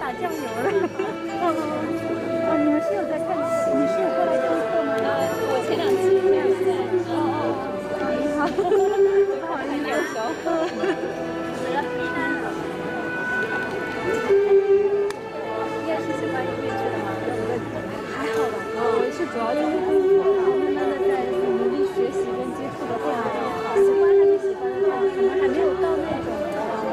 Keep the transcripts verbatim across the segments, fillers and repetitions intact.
打酱油了。哦，你们是有在看，你是有过来看课吗？呃，我前两期没有在。哦，哦，哦，你好，不好意思。应该是喜欢音乐剧的吗？还好吧，我是主要就是慢慢的在努力学习跟接触的话，喜欢还是喜欢的话，可能还没有到那种，呃，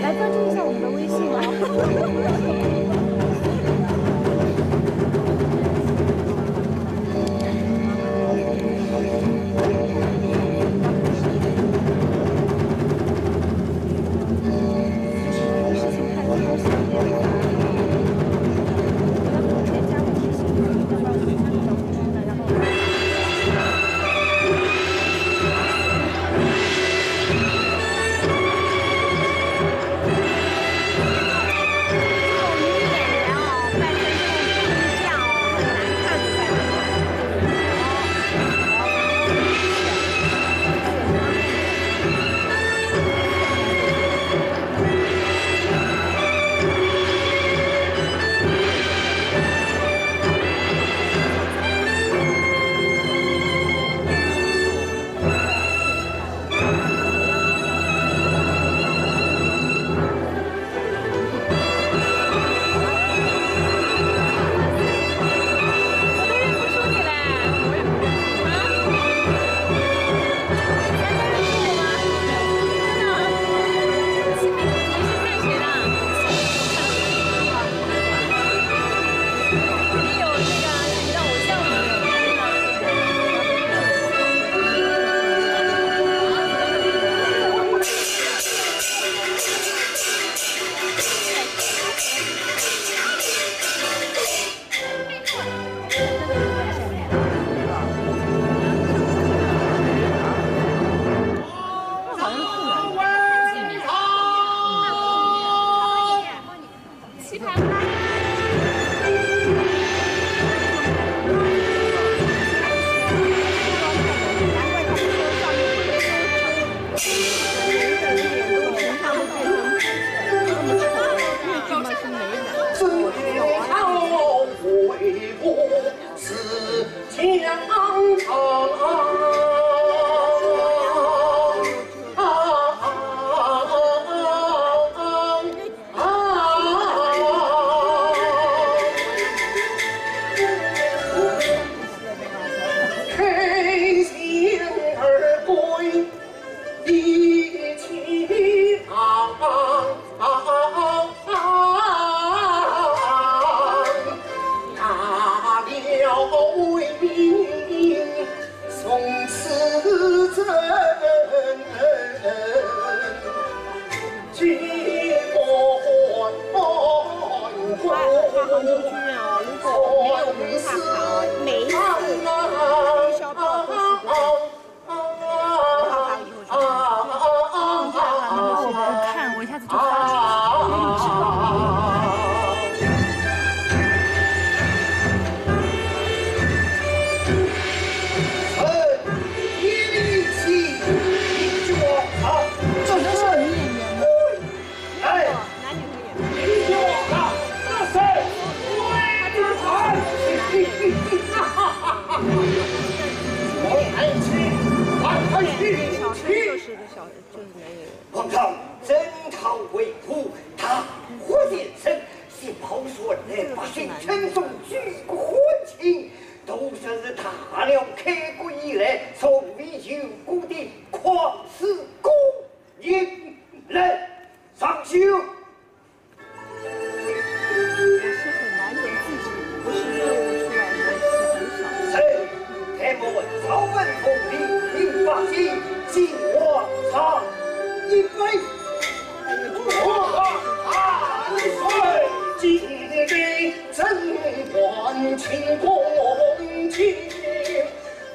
来关注一下我们的微信吧。这个时候跟琴，一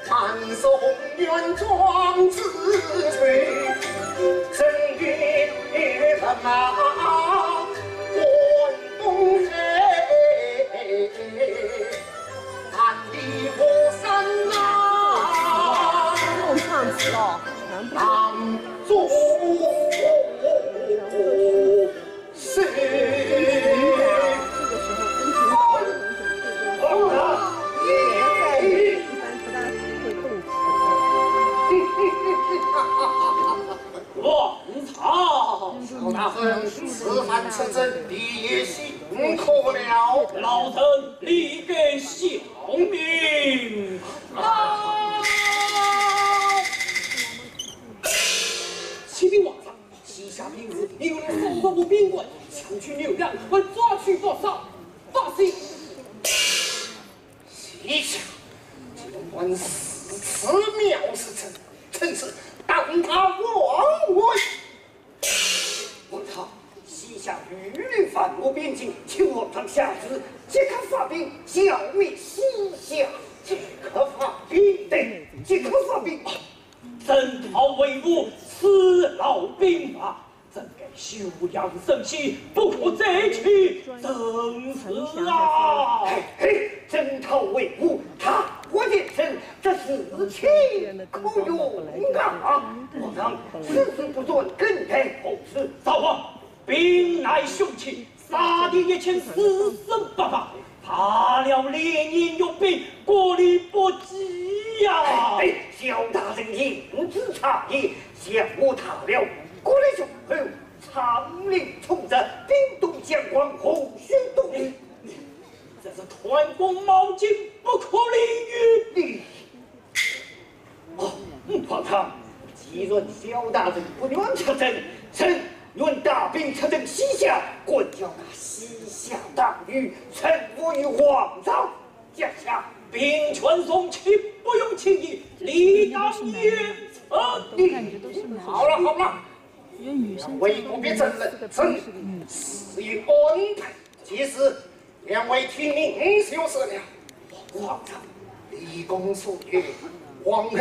般不大会动词。乱操！赵大人，此番出征，你也辛苦了。老臣理该效命。啊！启禀皇上， 西夏兵士已有数十个兵官，抢取牛羊，还抓取不少百姓。西夏竟敢如此藐视臣，真是胆大妄为！我道西夏屡屡犯我边境，请皇上下旨，即刻发兵，剿灭西夏。即刻发兵？对，即刻发兵。 征讨魏吴，此劳兵法，怎敢休养生息，不可再起征事啊！嘿嘿，征讨魏吴，大获全胜，这事情可用啊！皇上，此事不转，更待何时？赵王，兵来凶器， 杀敌一千，死伤八百，怕了连年用兵，国力不济呀！哎，哎，萧大人言之差矣，想我大辽国力雄厚，昌令充实，兵多将广，河水东流。这是贪功冒进，不可理喻。你 哦，嗯，皇上，既然萧大人不愿出征，臣愿带兵出征西夏，干掉那西夏大军，臣服于皇朝脚下。兵权重器，不容轻易，理当严惩。好了，好了，两位不必争论，朕自有安排。 其实，两位听命就是了。皇上，李公所言，皇后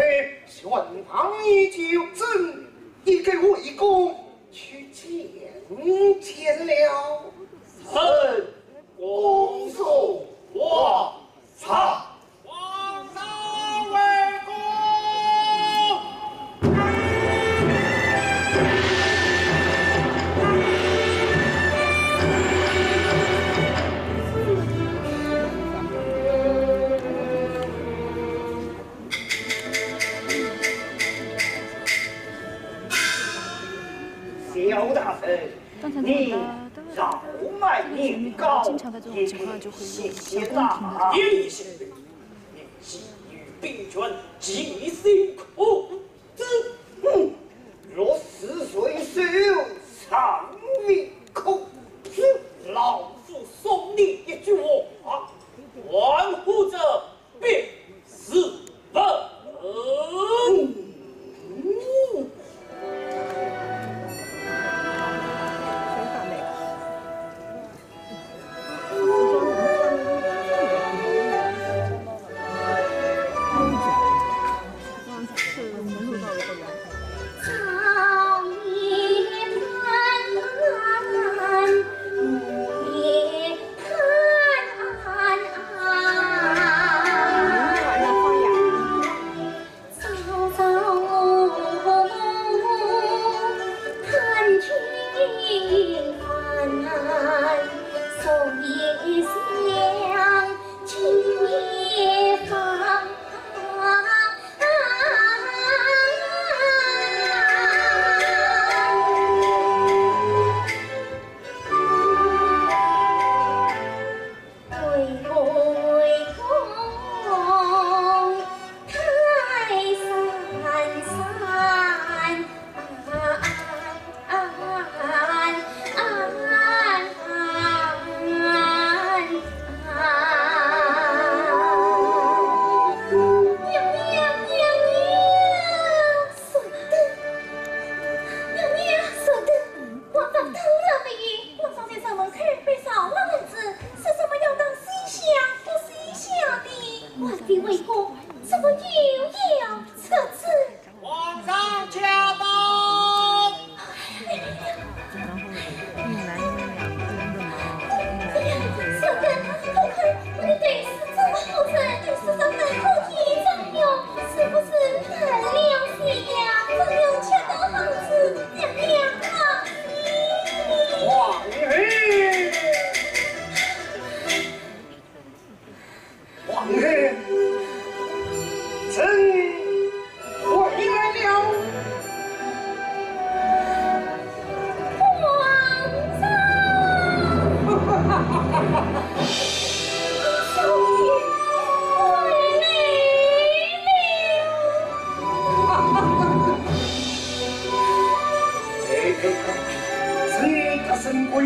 选房已久，朕已给魏公去见见了。臣恭送皇上。 皇上回宫。萧大人，你老迈年高，也可以歇歇啦。也是，你既有兵权，其心可知。嗯，若是谁受伤，你可知？老夫送你一句话，玩忽者 必自焚。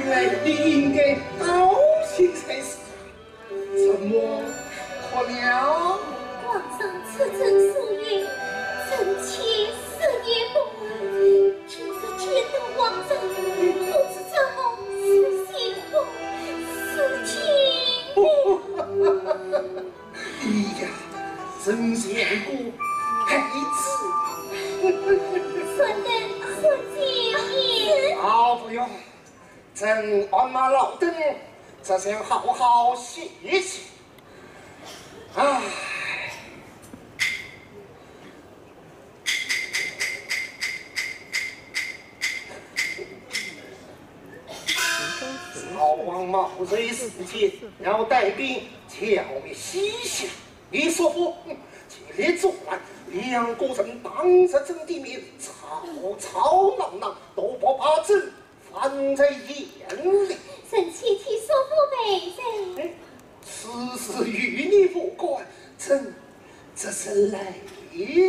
来，你应该高兴才是。怎么，哭了？皇上出征数月，臣妾失眠不安，今日见到皇上，不知怎么是心欢是惊。你呀，真像个孩子。说得，说得也。啊，不用。 朕鞍马劳顿，只想好好歇一歇。唉。曹王毛遂自荐，要带兵剿灭西夏。你叔父，嗯，竭力阻拦，两个人当着朕的面吵吵闹闹，都不把朕 放在眼里。臣妾替叔父赔罪。哎，此事与你无关，朕这是累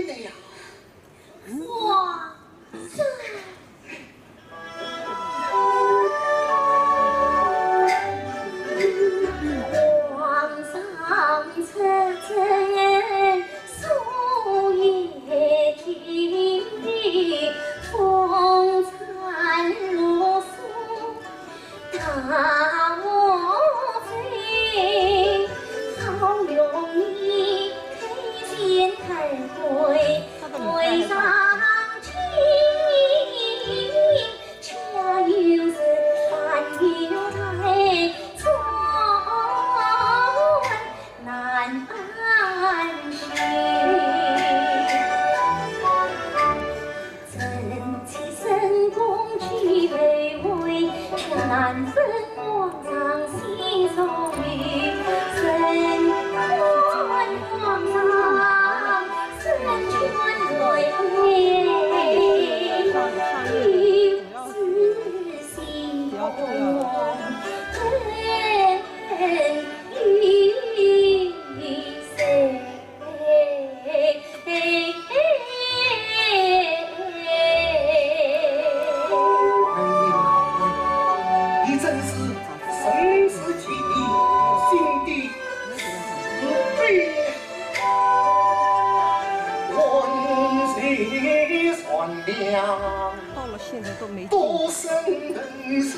了呀。皇上，皇上出征 数月，风餐露宿，大河水，好容易开前太对，对上京，恰又是翻又在，船 难安歇。臣妾深宫居卑微，却难分皇上心所欲。臣看皇上身穿贵贵，有此心痛。 你真是身世其义，心地慈悲，万人善良。 到了现在都没进。多生人喜，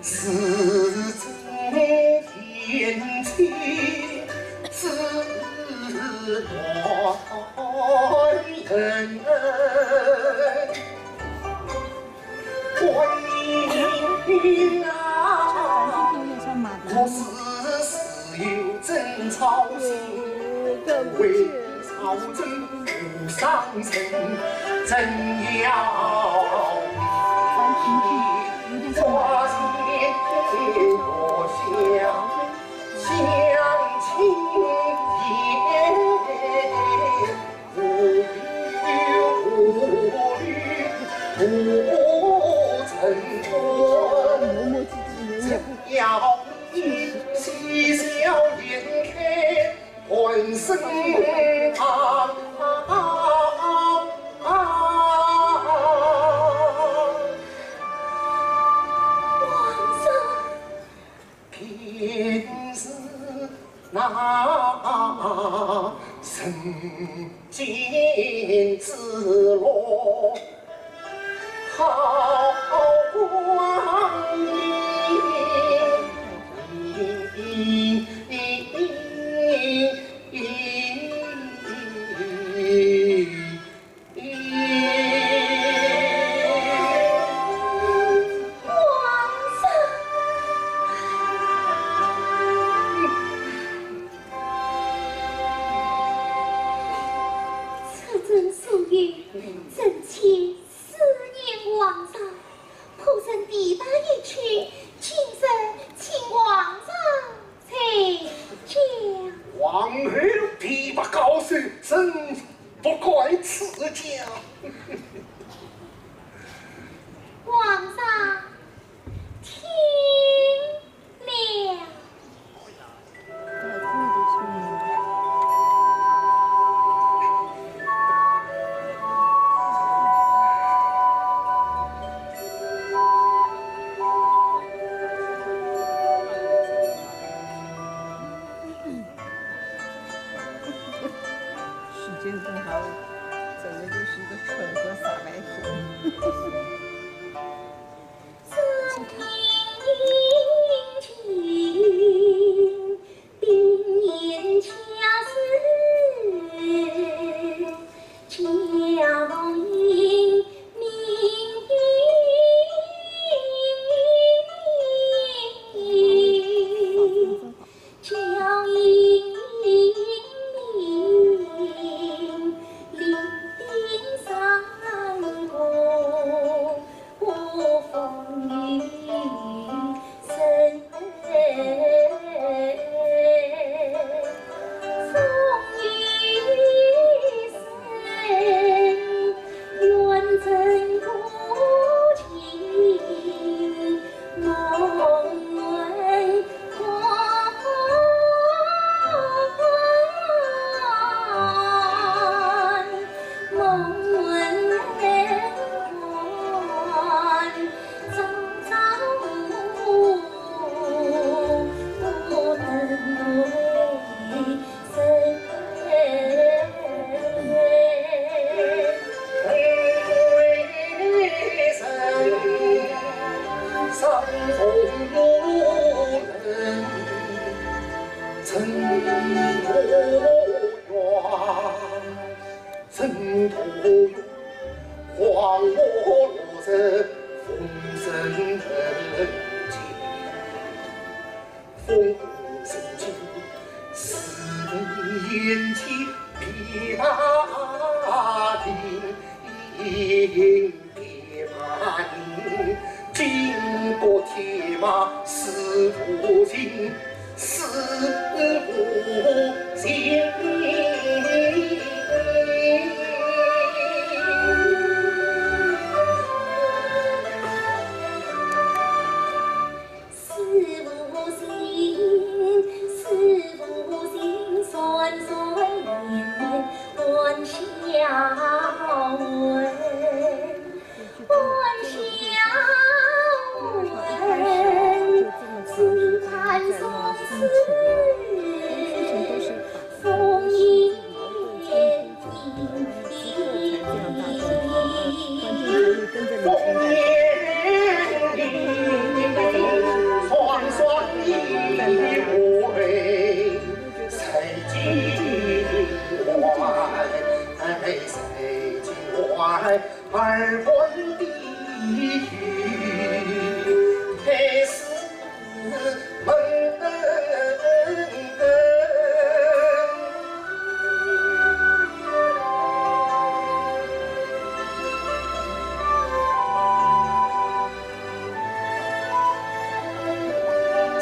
是真天气之乱人。观音啊，我是 有争吵心，为吵争不伤身，怎样花前月下，相亲也无忧无虑，不曾管。只要你喜笑颜开， 半生啊，啊，啊，啊。平时那人间之乐 好光阴。皇上，出征数月，臣妾 思念皇上，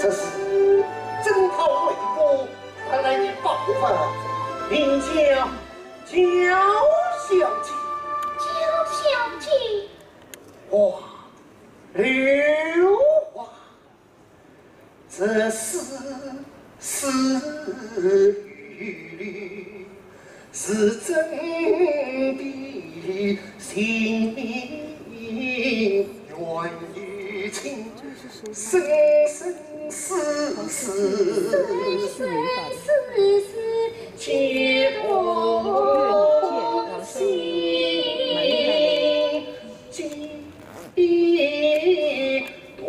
这是征讨魏国而来的宝物，名叫娇小姐。娇小姐？花柳花，这丝丝雨里 是真的心愿与情，生生世世，生生世世皆同心，皆同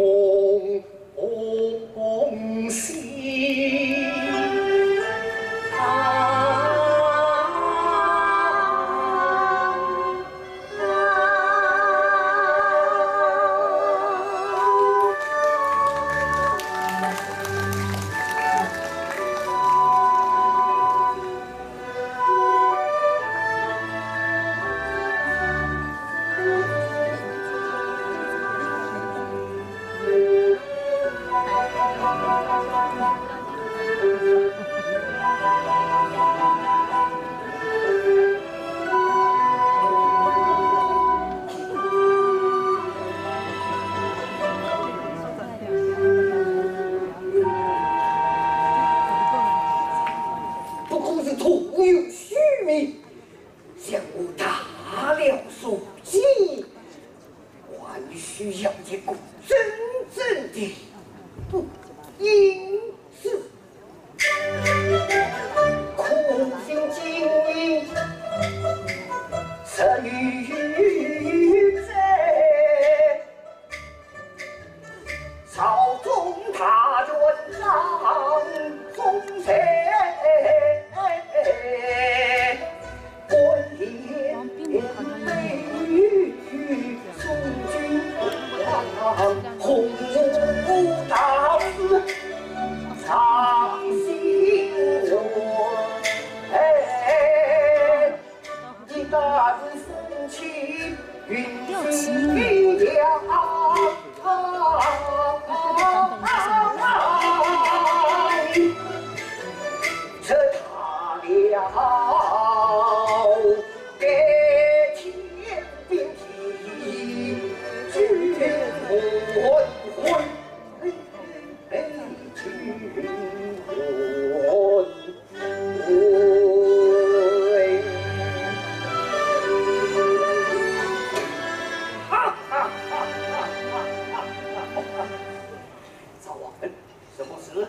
不过是徒有虚名，想我大了数计，还需要一个真正的不因子。苦心经营，才有这赵王，什么事？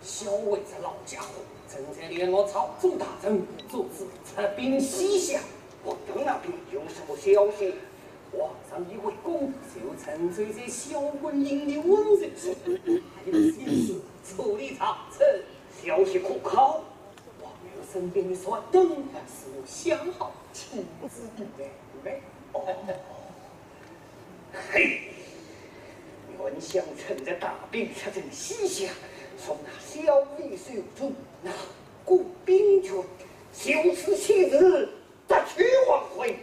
小卫这老家伙，正在连我朝中大臣，做事出兵西夏，王当那边有什么消息？皇上一回宫，就沉醉在小官人的温柔中，哪有心思处理朝政？消息可靠？ 王后身边的船灯是我相好亲自预备的。哦，嘿，袁相趁着大兵出征西夏，从那校尉手中拿过兵权，就此起事，夺取皇位。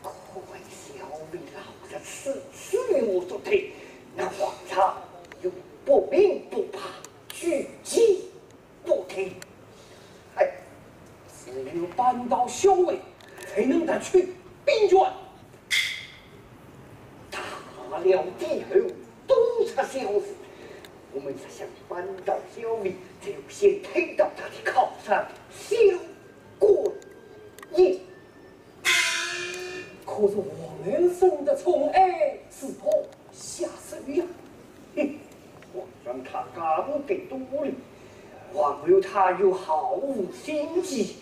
可恨校尉老贼此次与我作对，那皇上又不明不白，举计 不听。哎，只有扳倒校尉，才能夺取兵权。打了帝侯，东吴校尉，我们若想扳倒校尉，只有先推倒他的靠山萧关羽。可是皇后深得宠爱，是否 下手呀！哼，皇上他刚被独立，皇后她又毫无心计，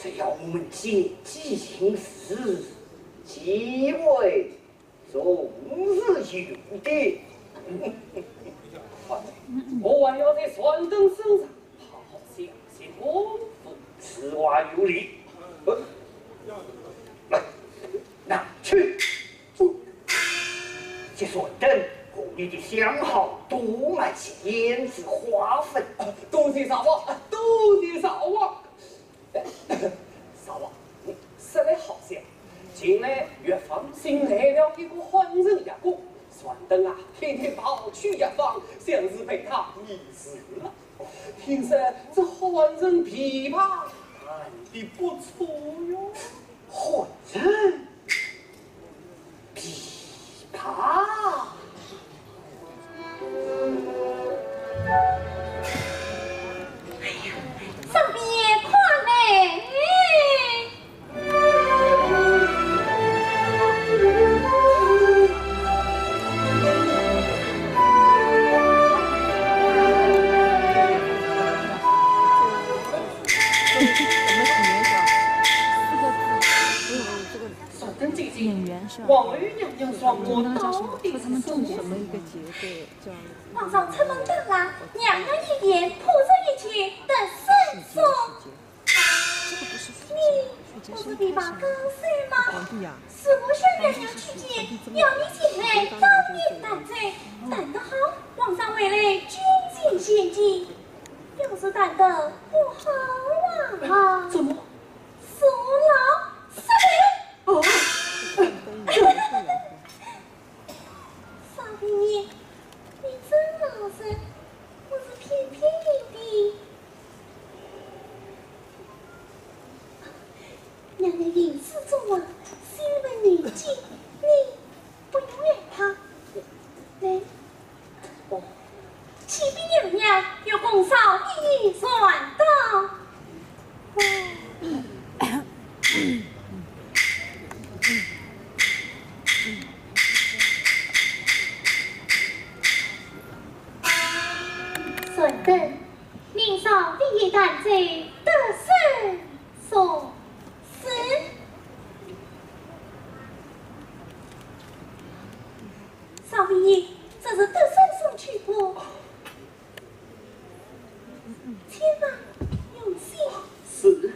只要我们见机行事，机会总是有的。我还要在船灯身上 好好想想功夫。此话有理。呃，来，拿去。这船灯和你的相好多买些胭脂花粉。多谢少王，多谢少王。少王，说来好笑，近来越房新来了一个换人员工，船灯啊，天天跑去越房，像是被他迷住了。 听说这换人琵琶弹得不错哟。换人琵琶？哎呀，少爷快来！ 说等最近，皇后娘娘说我到底是什么？皇上出门到啦，娘娘一言，仆人一句，得胜所 你不是琵琶高手吗？是我向娘娘取经，要你前来帮你弹奏，弹得好，皇上回来进献献计。要是弹得不好啊，怎么？坐牢十年。哦。 少爷，你真老实，我是骗骗你的。娘娘行事作风，心怀念旧，你不用害怕。来，哦，启禀娘娘，有功少爷传到。 传灯，明朝第一弹奏得胜所赐。少爷，这是得胜所赐不？ 千万用心。是。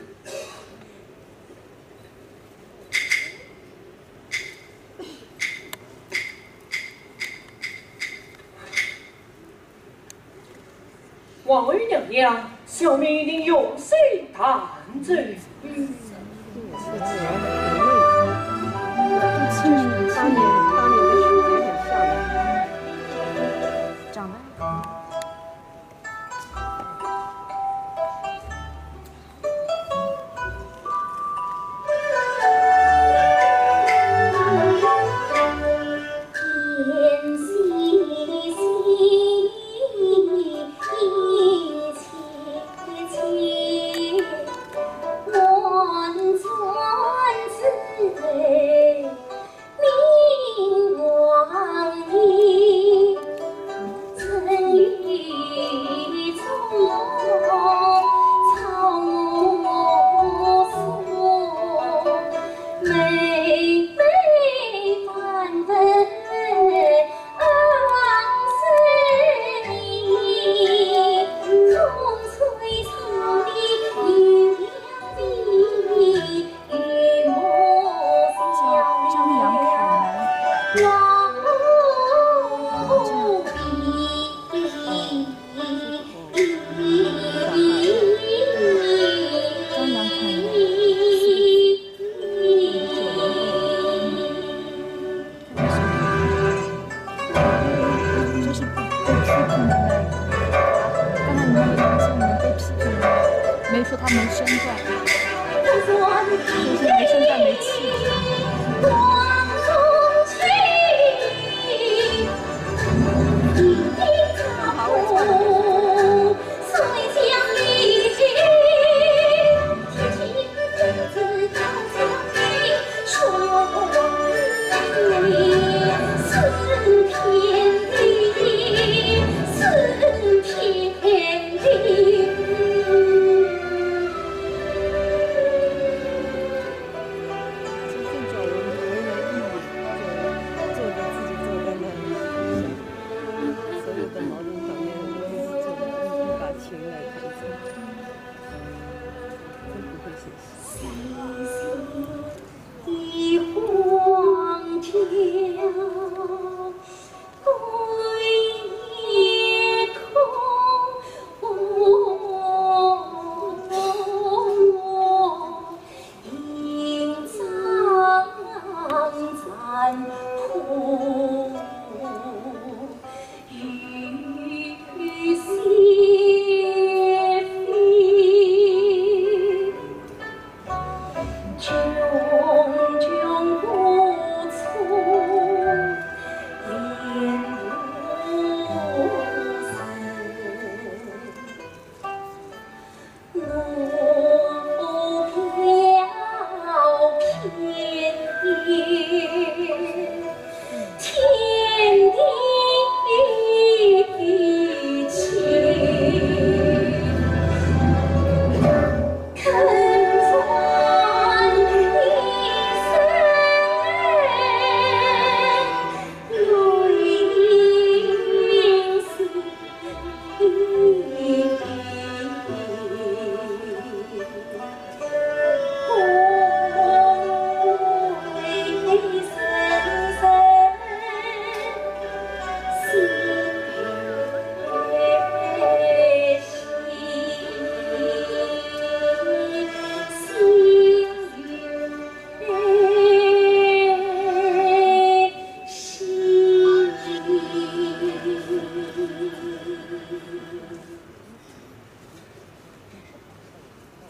皇后娘娘，小民一定用心弹奏。当年当年的时候也很漂亮。长大。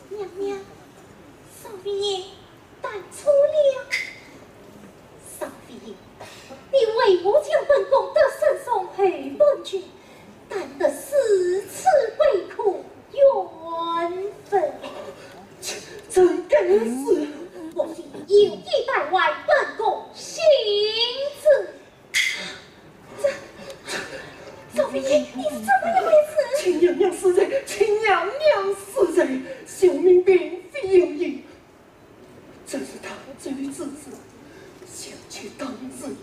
娘娘，少爷，打错了。少爷，你为何将本宫的圣上后半句 弹得如此悲苦，怨愤。怎敢如此？我是有意败坏本宫心志。这，这，少爷，你是怎么一回事？请娘娘恕罪，请娘娘恕罪，小民并非有意。 这是他这里之事，想起当日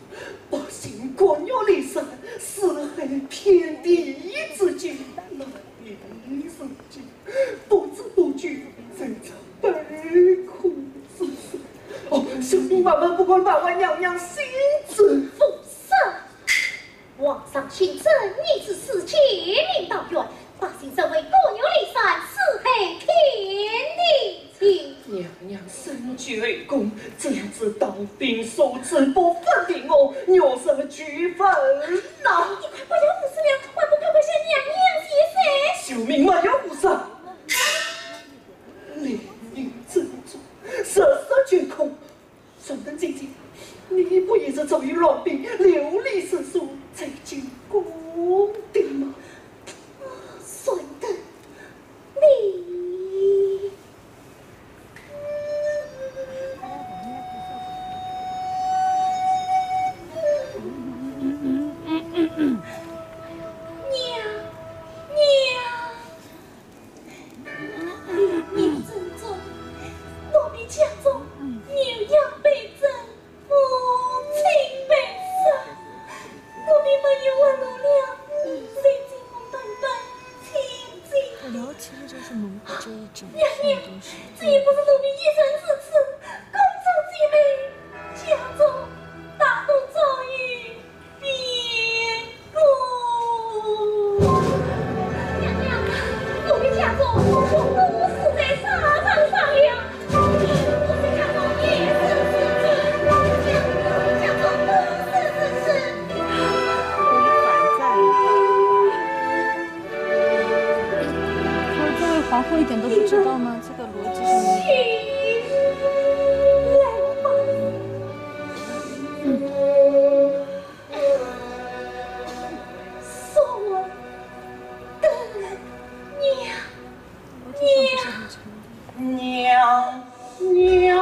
百姓割肉离山，尸骸遍地之间，难以自己，不知不觉成这悲苦之事。哦，小民万万不敢败坏娘娘心志。放肆！ 皇上亲朕，你之事，奸佞道远，百姓怎会割肉离山，尸骸遍地？娘娘深居后宫，怎知刀兵所至，不玉石俱焚呐！你快不要胡思乱想，还不快快向娘娘谢罪？救命啊，有啥？你命真重，日日啼哭， 沈黛姐姐，你不也是遭遇乱兵，流离失所，在京宫的吗？沈黛，你……娘，娘。 你命真重，奴婢家中有养被子，母亲被衫，奴婢没有还奴娘，谁给我们办亲亲的？娘娘，这也不是奴婢一人之事，公主姐妹家中大多遭遇 变故。娘娘，我们家中祖宗都死在沙场上了，我们家中也是死的，我们家中都是死的。作为皇后一点都不知道吗？这个逻辑上面。起来吧。 沈黛娘，娘，娘。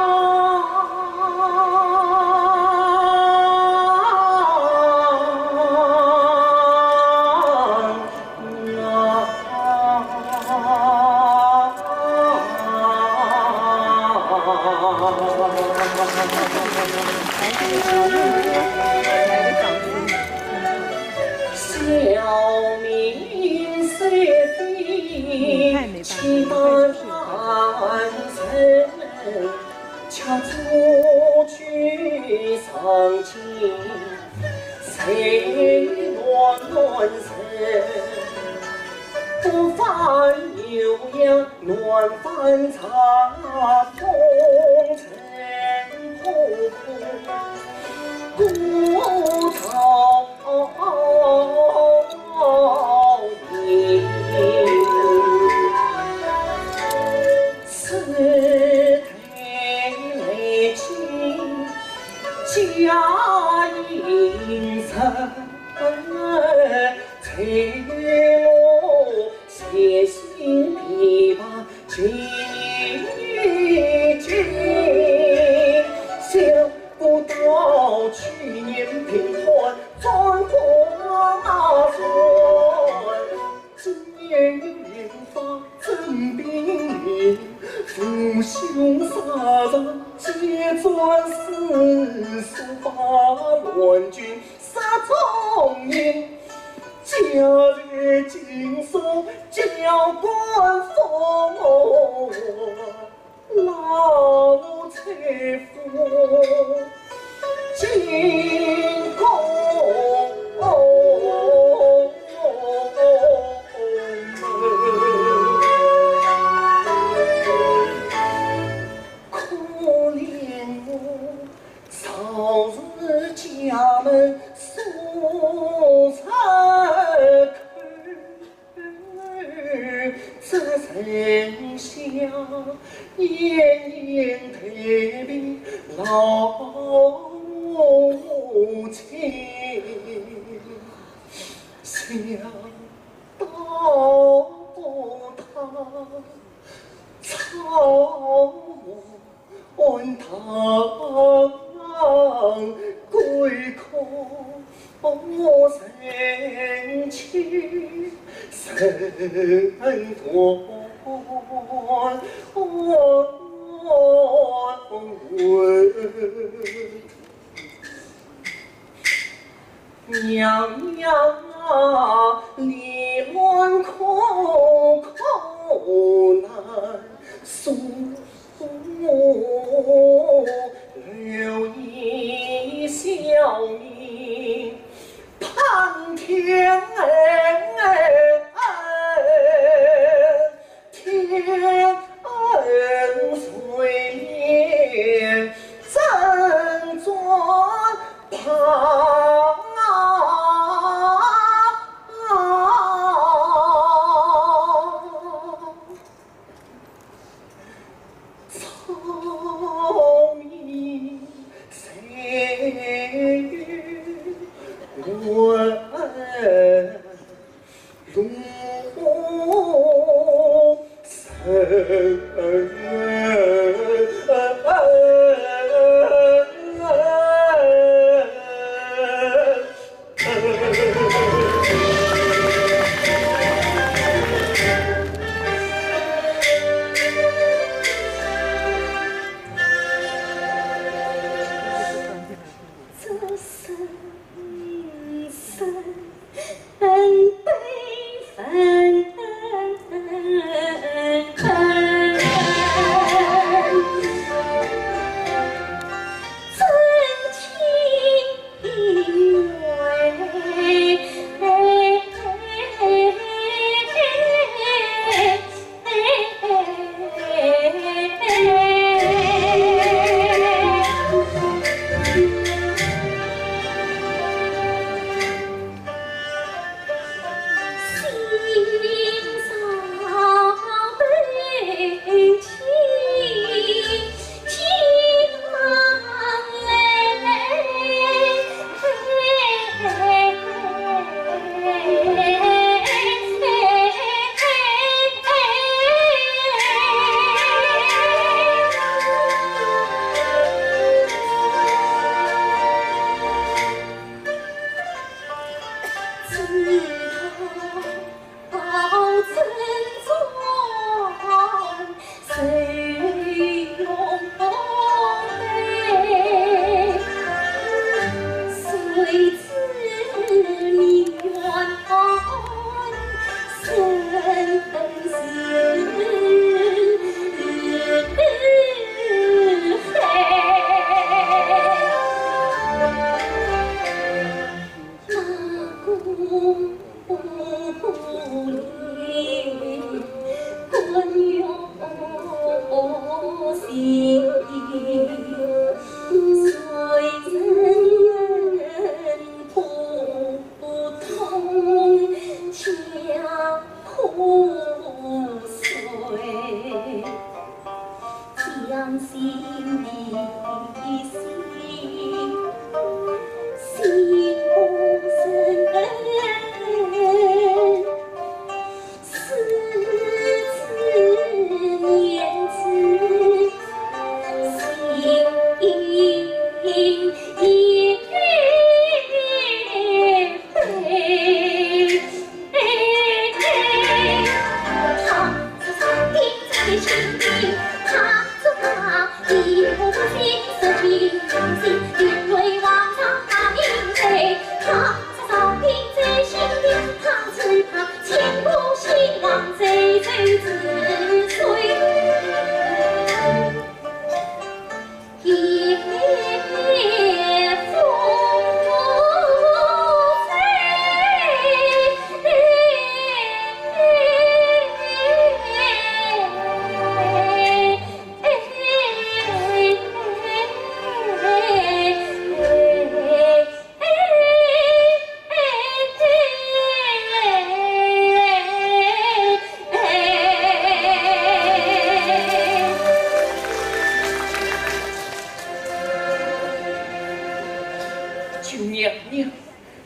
求娘娘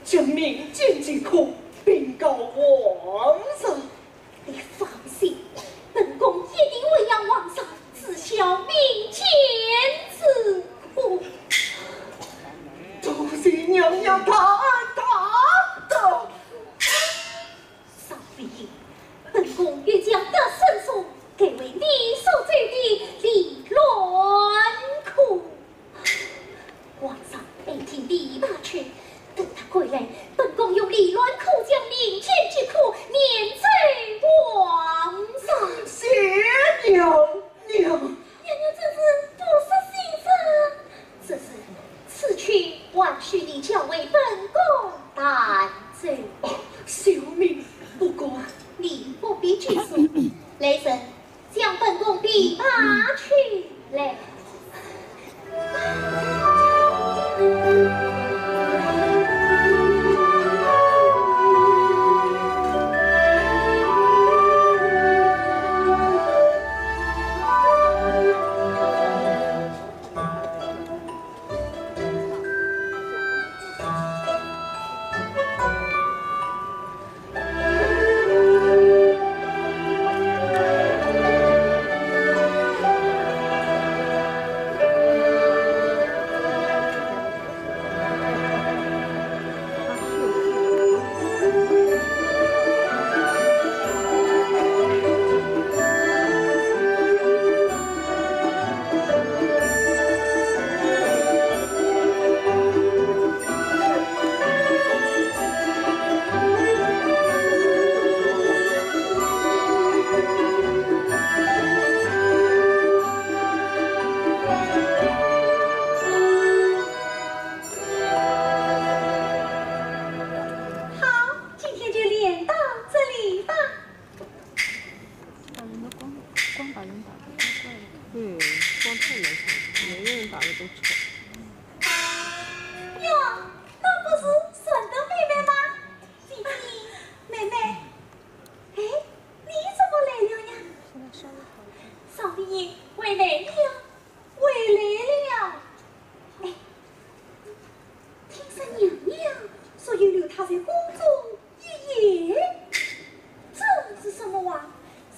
将命监即刻禀告皇上。你放心，本宫一定会让皇上知晓民间疾苦。多谢娘娘大恩大德。少妃，本宫欲将得胜书改为你所奏的离乱苦。 皇上爱听琵琶曲，等他归来，本宫用离乱苦将民间疾苦念奏皇上。谢娘娘。娘娘真是不识时务。只是此曲还需你教为本宫弹奏。哦，小民不敢。你不必拘束。来人， 将本宫琵琶取来。在宫中一夜。这是什么话？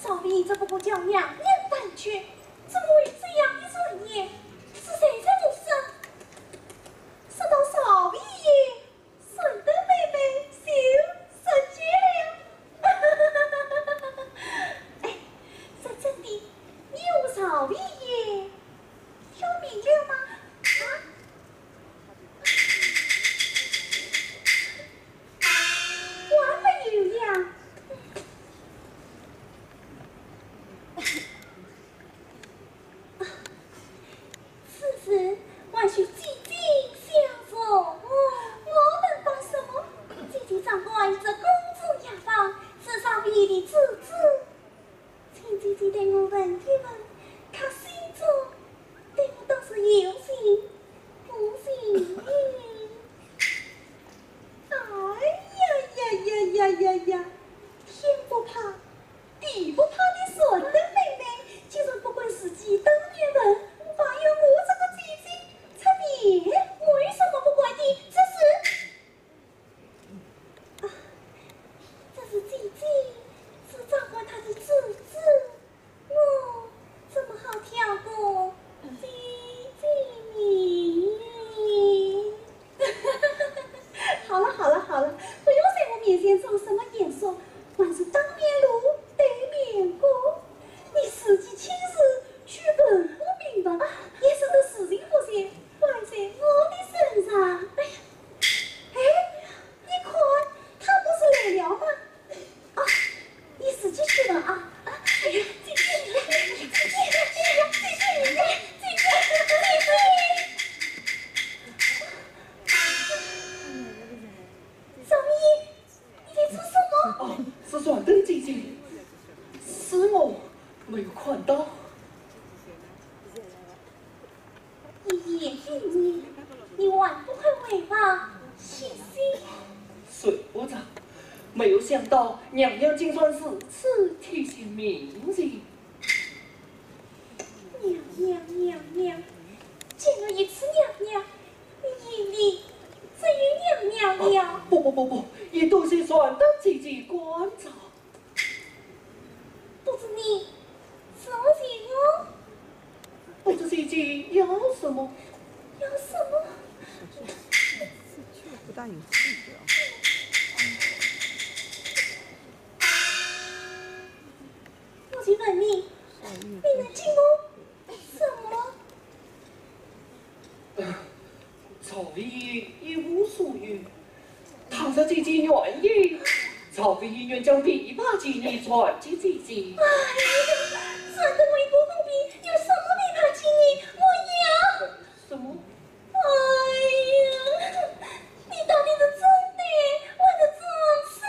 少爷只不过叫娘娘搬去，怎么会有这样的传言？是谁在胡说？说到少爷，传灯妹妹就失脚了。哎，说真的，你和少爷有名了吗？啊？ 还没有呀。此事还需姐姐相助，我能帮什么？姐姐掌管这宫中雅房，是少爷的主子。 请姐姐代我问一问，他心中对我倒是有情无情。哎呀呀呀呀呀呀！天不怕，地不怕的传灯妹妹，竟然不管自己当面问，还有我这个姐姐出面，为什么不管的？这是 啊，这是姐姐，是掌管她的主子，我怎么好挑拨姐姐呢？好了好了好了，不要在我面前装什么严肃，还是当面锣对面鼓。你自己亲自去问个明白，也是个事情不行，怪在我的身上。哎呀， 哎，你看，他不是来了吗？啊，你自己去吧啊。啊，哎呀，姐姐，姐姐，姐姐，姐姐，姐姐，姐姐。少爷，你在做什么？哦，是传灯姐姐，是我没有看到。 一夜一夜，你还不快回房歇息？睡不着，没有想到娘娘竟然如此体贴民情。娘娘，娘娘，见了一次娘娘，你眼里只有娘娘了。不不不不，也多谢传灯姐姐关照。 不知你是何人？不知姐姐要什么？要什么？不大有兴趣啊。我就问你，你能给我什么？ 赵飞一无所有，倘若姐姐愿意，赵飞一愿将琵琶给你传给姐姐。哎呀，传灯为国公琵，有什么琵琶给你？我要。什么？哎呀，你到底是真的还是装傻？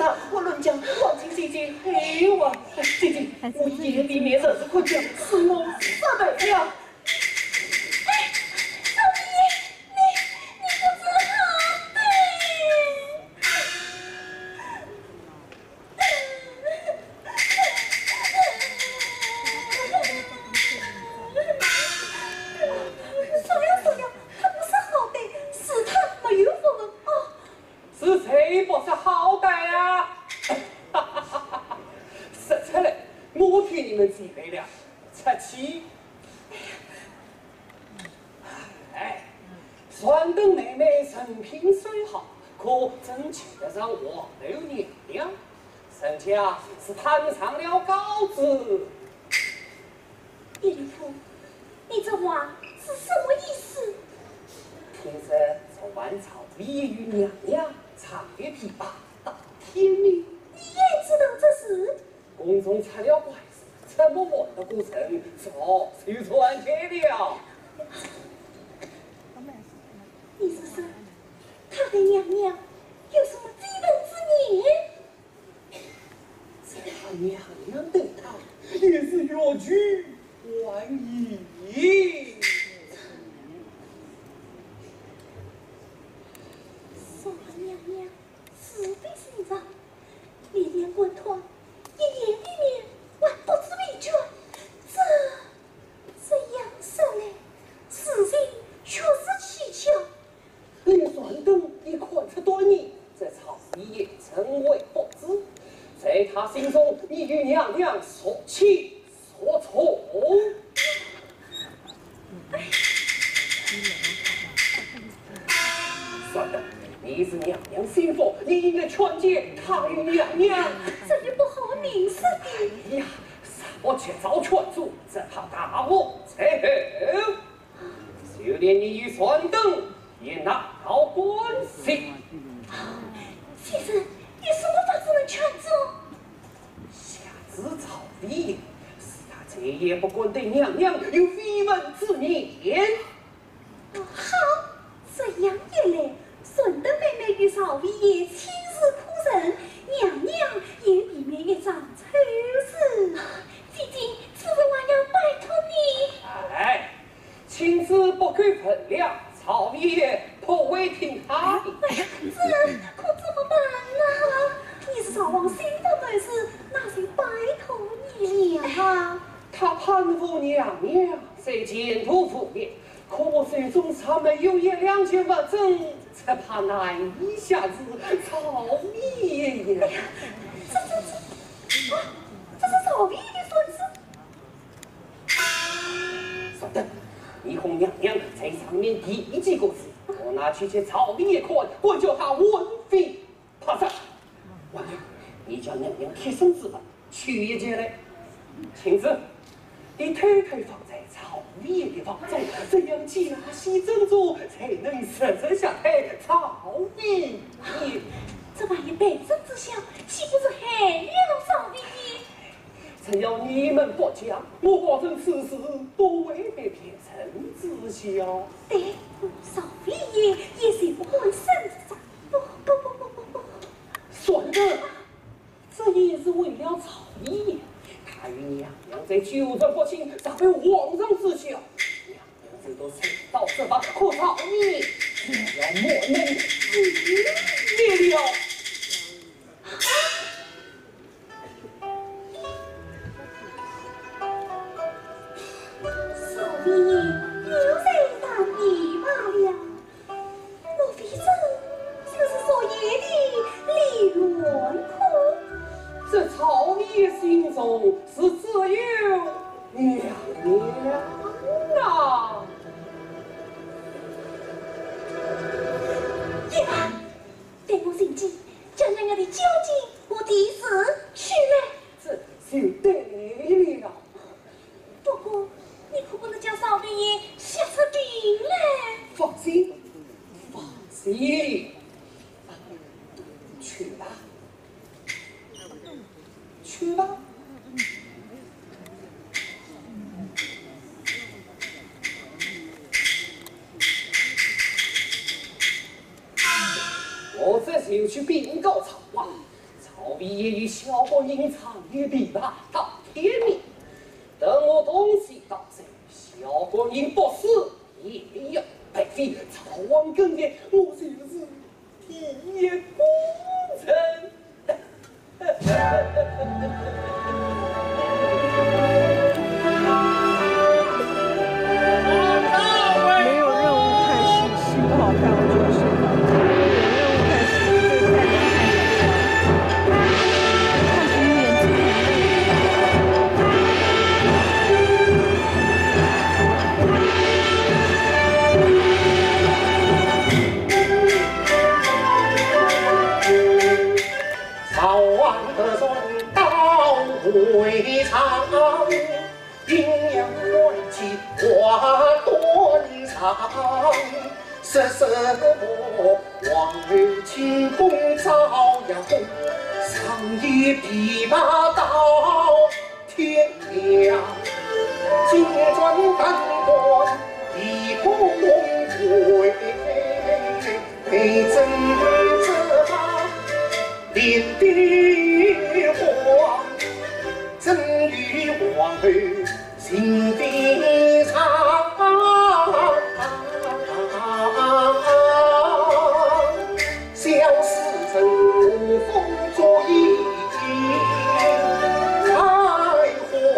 谈婚论嫁，望请姐姐海外。姐姐，我一言未明，若是看见，是我杀头了。哎，少爷，你，你不知好歹。 少爷，少爷，他不是好歹，是他没有福分啊。是谁不识好歹啊？说出来，我替你们解围了。出去。 哎，传灯妹妹人品虽好，可怎称得上皇后娘娘？人家是攀上了高枝。叶灵甫，你这话是什么意思？听说昨晚曹妃与娘娘唱的琵琶到天明。你也知道这事？ 宫中出了怪事，怎么瞒得过人？早就传开了。你是说，他对娘娘有什么绯闻之言？在他娘娘对他也是欲拒还迎。说他娘娘是非心肠， 连连滚脱，一言未明，还不知未决。这，这样说来，事情确实蹊跷。连传灯也看出端倪，这曹妃也怎会不知？在他心中，你与娘娘孰轻孰重？ 传灯，你是娘娘心腹，你应该劝解他与娘娘。这也不好明说的。哎呀，若不及早劝阻，只怕大祸在后。就连你与传灯也难逃干系。先生，有什么法子能劝阻？下旨曹妃，使他再也不敢对娘娘有绯闻之言。 好，这样一来，传灯妹妹与曹妃也亲似故人，娘娘也避免一桩丑事。姐姐，此事还要拜托你。哎，青丝不够分量，曹妃也不会听她的。哎呀，这可怎么办呢？你是曹王心腹人士，那就拜托你了啊。她攀附娘娘，虽前途无量， 可我手中尚没有一两件物证，只怕难以下旨。曹妃呀，这，这，这，啊，这是曹妃的传旨。稍等，你和娘娘在上面提几个字，我拿去给曹妃一看，管教她文飞 帕萨，王爷，你叫娘娘贴身侍奉，取一件来。青丝，你偷偷放在曹妃的房中，这样假戏真做，才能实实下台。曹妃，这万一被人知晓，岂不是害了曹妃？只要你们不讲，我保证此事不会被别人知晓。对，曹妃也，也是不会生这 不，不，不，不，不，不。算的，这也是为了曹妃呀。她与娘娘在九族不清，尚未皇上知晓。娘娘最多受到处罚，可曹妃，只要没能灭了。 少爷，你又在打琵琶了。莫非这就是少爷的李纨？这曹妃心中是只有娘娘呐。呀，待我寻计，将娘娘的交髻 我的事去了。这就对了。不过，你可不能将少爷吓出病来。放心，放心，去吧，去吧。 我这就去禀告曹王，曹必有小官人唱一琵琶到天明。等我东西到齐，小官人不死，也要被你曹王更改，我就是第一功臣。 没有任务开始，戏不好看，我觉得是。有任务开始，这个太难看了。看主演真的很累。 赵王得胜到会场，阴阳怪气挂断肠。说什么皇后寝宫照夜宫，唱一琵琶到 天亮，金砖弹断一个龙回，被朕这连帝王，朕与皇后心非常。 笑死人无风烛一夜开花。皇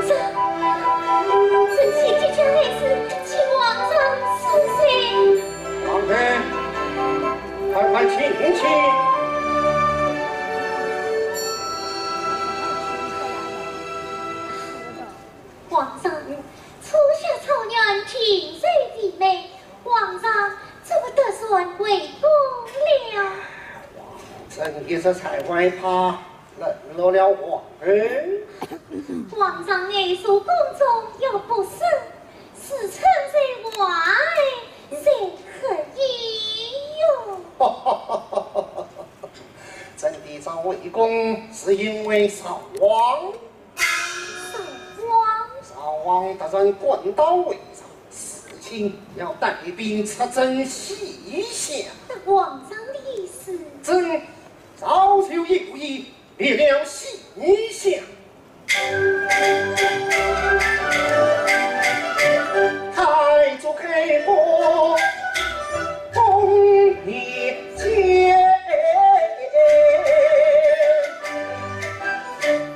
上，臣妾即将来迟，请皇上恕罪。王妃， 快快请起。皇上，初夏草原尽是肥美，皇上怎么得罪为官了？朕一时才外怕冷落了皇后。皇上爱说宫中有不是， 是臣在外，谁可以哟？朕提早回宫，是因为赵王。赵王？赵王突然赶到会场，事情要带兵出征西夏。那皇上的意思？朕早就有意 灭了西夏。太祖开国功立建，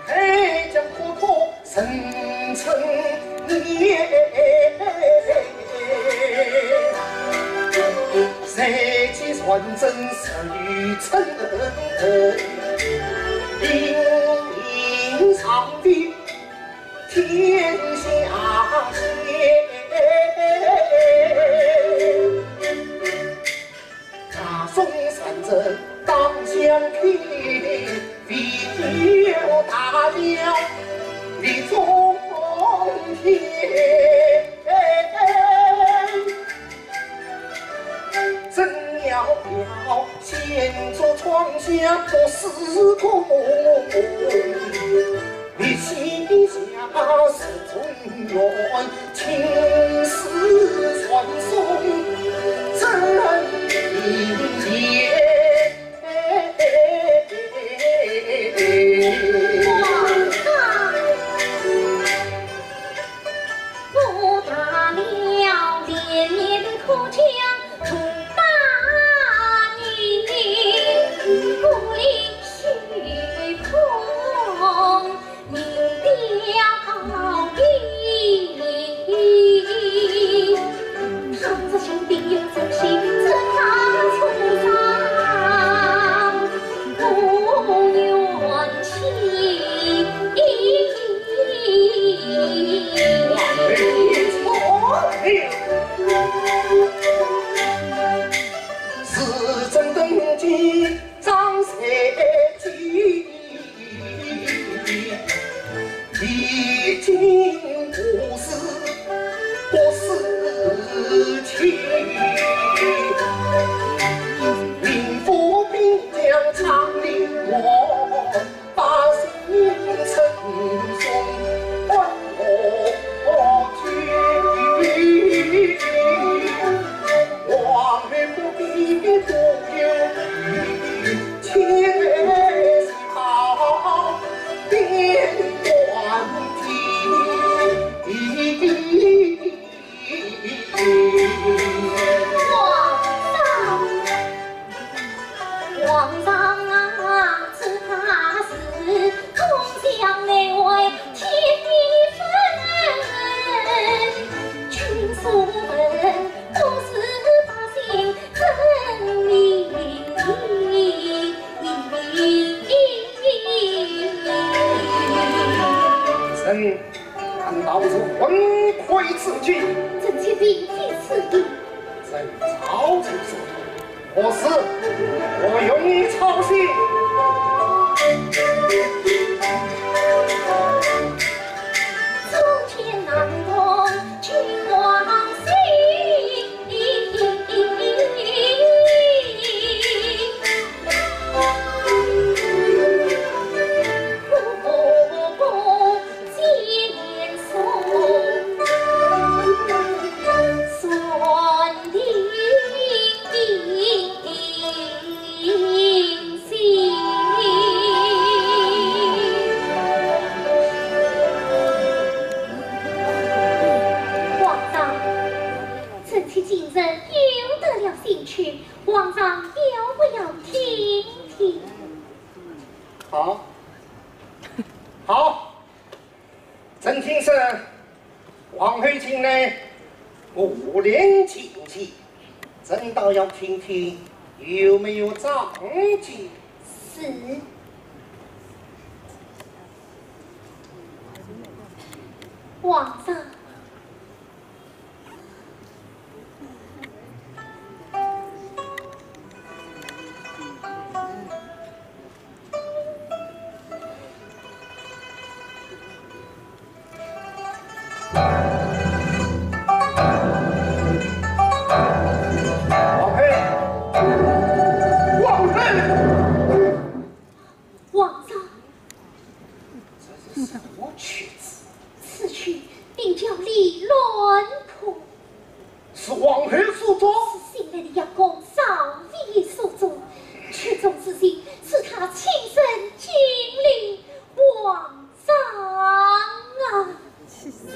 开疆拓土人称年。 谁知传真十余城，兵临长堤天下间。大宋三镇当相替， 为救大梁立中天。朕要表现出创下不世功，立西夏是中原，青史传颂，朕明鉴。何事？我容你操心。皇上，臣妾今日又得了新曲，皇上要不要听听？好，好。 朕听说皇后近来胡乱进见，朕倒要听听有没有长进。是。皇上。 皇后，皇后！皇上。这是什么曲子？此曲名叫《离乱谱》。 是皇后所作？是新来的乐工少爷所作，曲中之情是他亲身亲临皇上啊。气死了！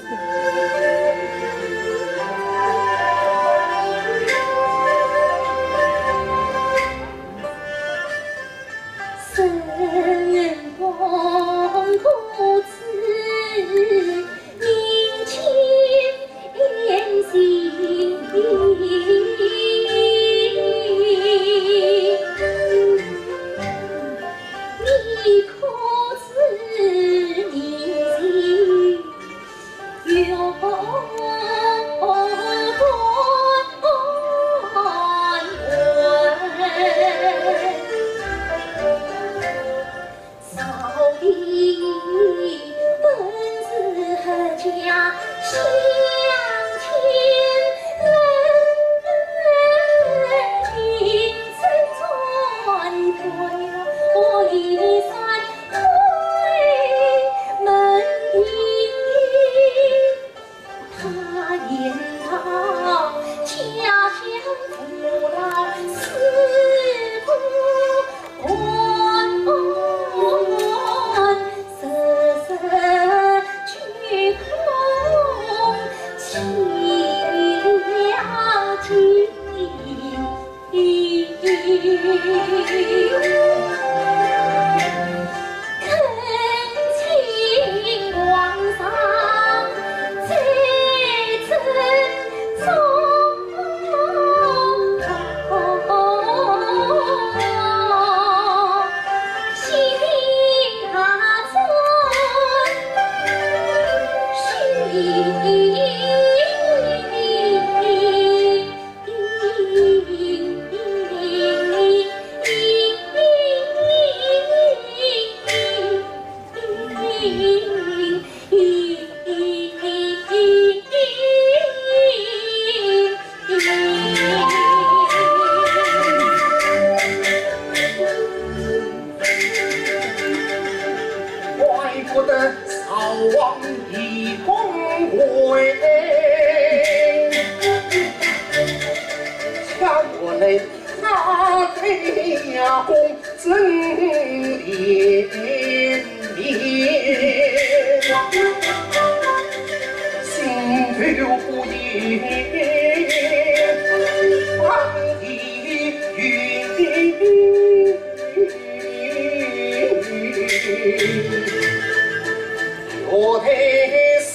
怪不得少王以功为，想我来他的呀功真连连，心头不yên，放的云。 落台深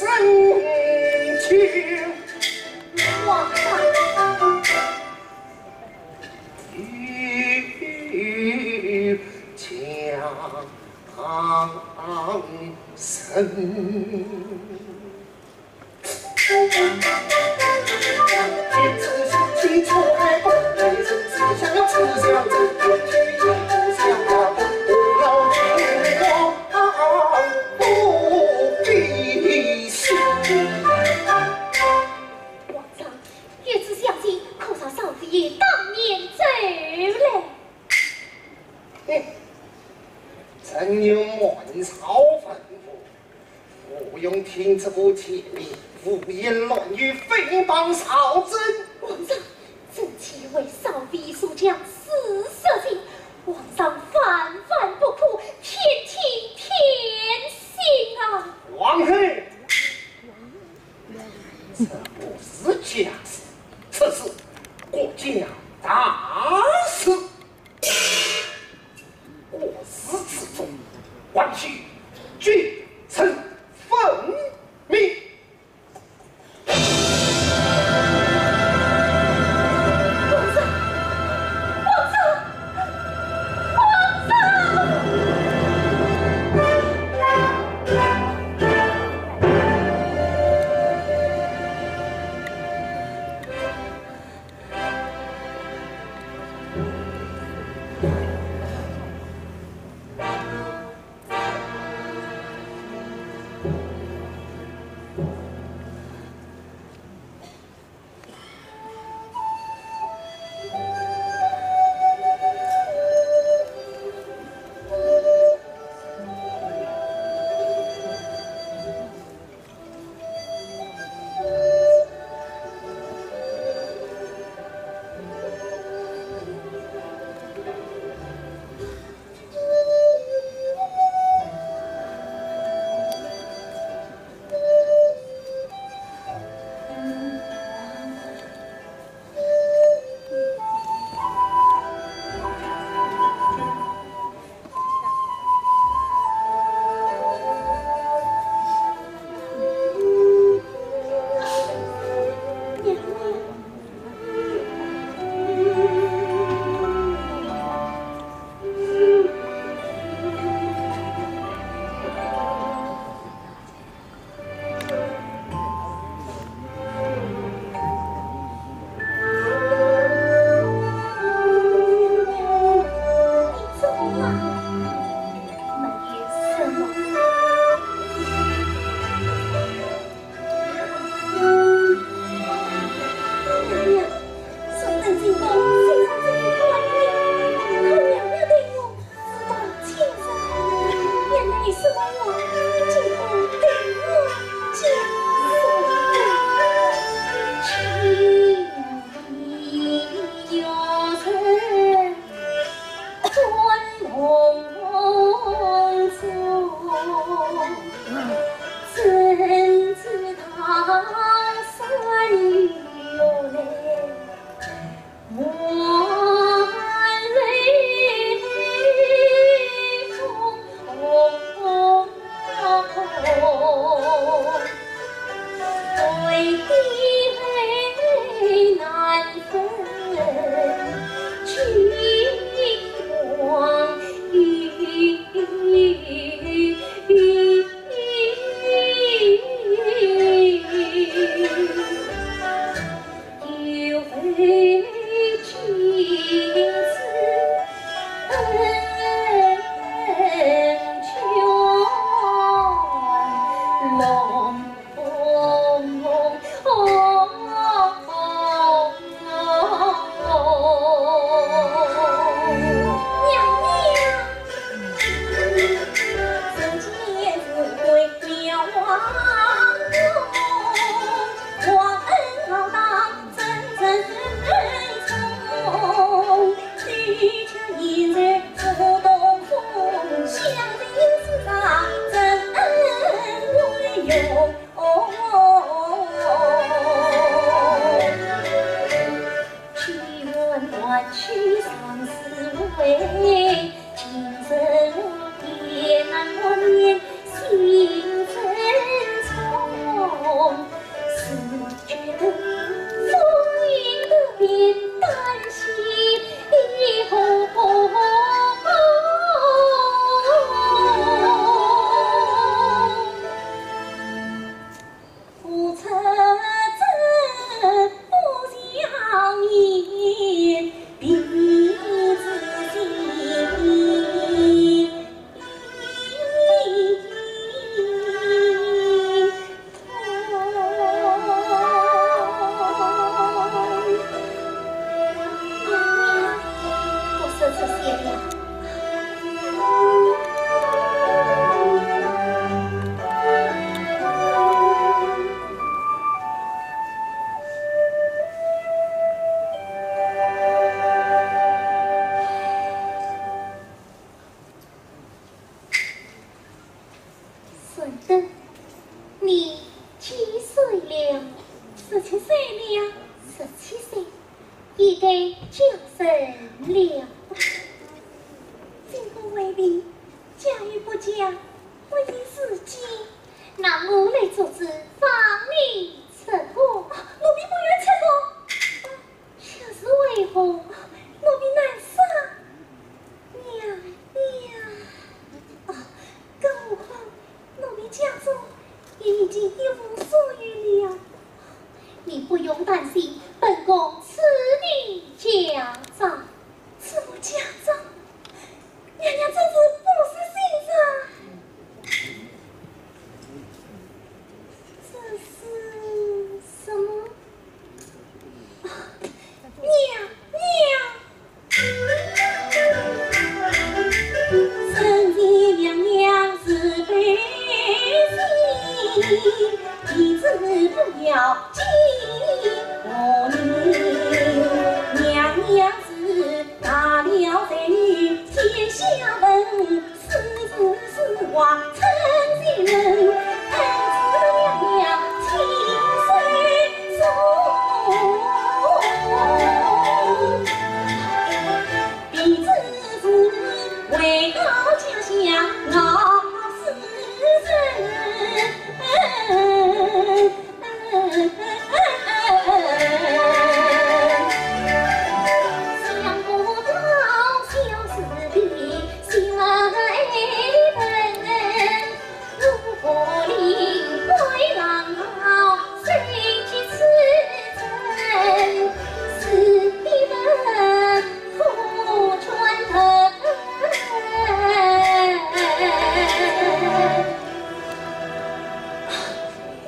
秋，花上有江城。当面奏来。哼，朕有满朝文武， 何用听这个贱人胡言乱语，诽谤朝政？皇上，臣妾为少妃所将诗说尽，皇上万万不可偏听偏信啊！王后，这不是假诗，这是国家大事。 国事之重，还须君臣分明。皇上，皇上，皇上！你该叫声了。金婚未毕，嫁与不嫁，不由自己。那我来做主，放你出阁。啊，奴婢不愿出阁。啊，这是为何？啊，奴婢难说。 娘娘。啊，更何况奴婢家中也已经一无所有了。你不用担心，本宫赐你家当。赐我家当？娘娘真是不识欣赏。这是什么？啊，娘娘！ 臣见娘娘慈悲心，其子不要见我呢。娘娘是大了才女，天下闻，是是是话称心人，恩赐娘娘亲手送。 必只是回到家乡熬死人。想不到小师弟心来笨。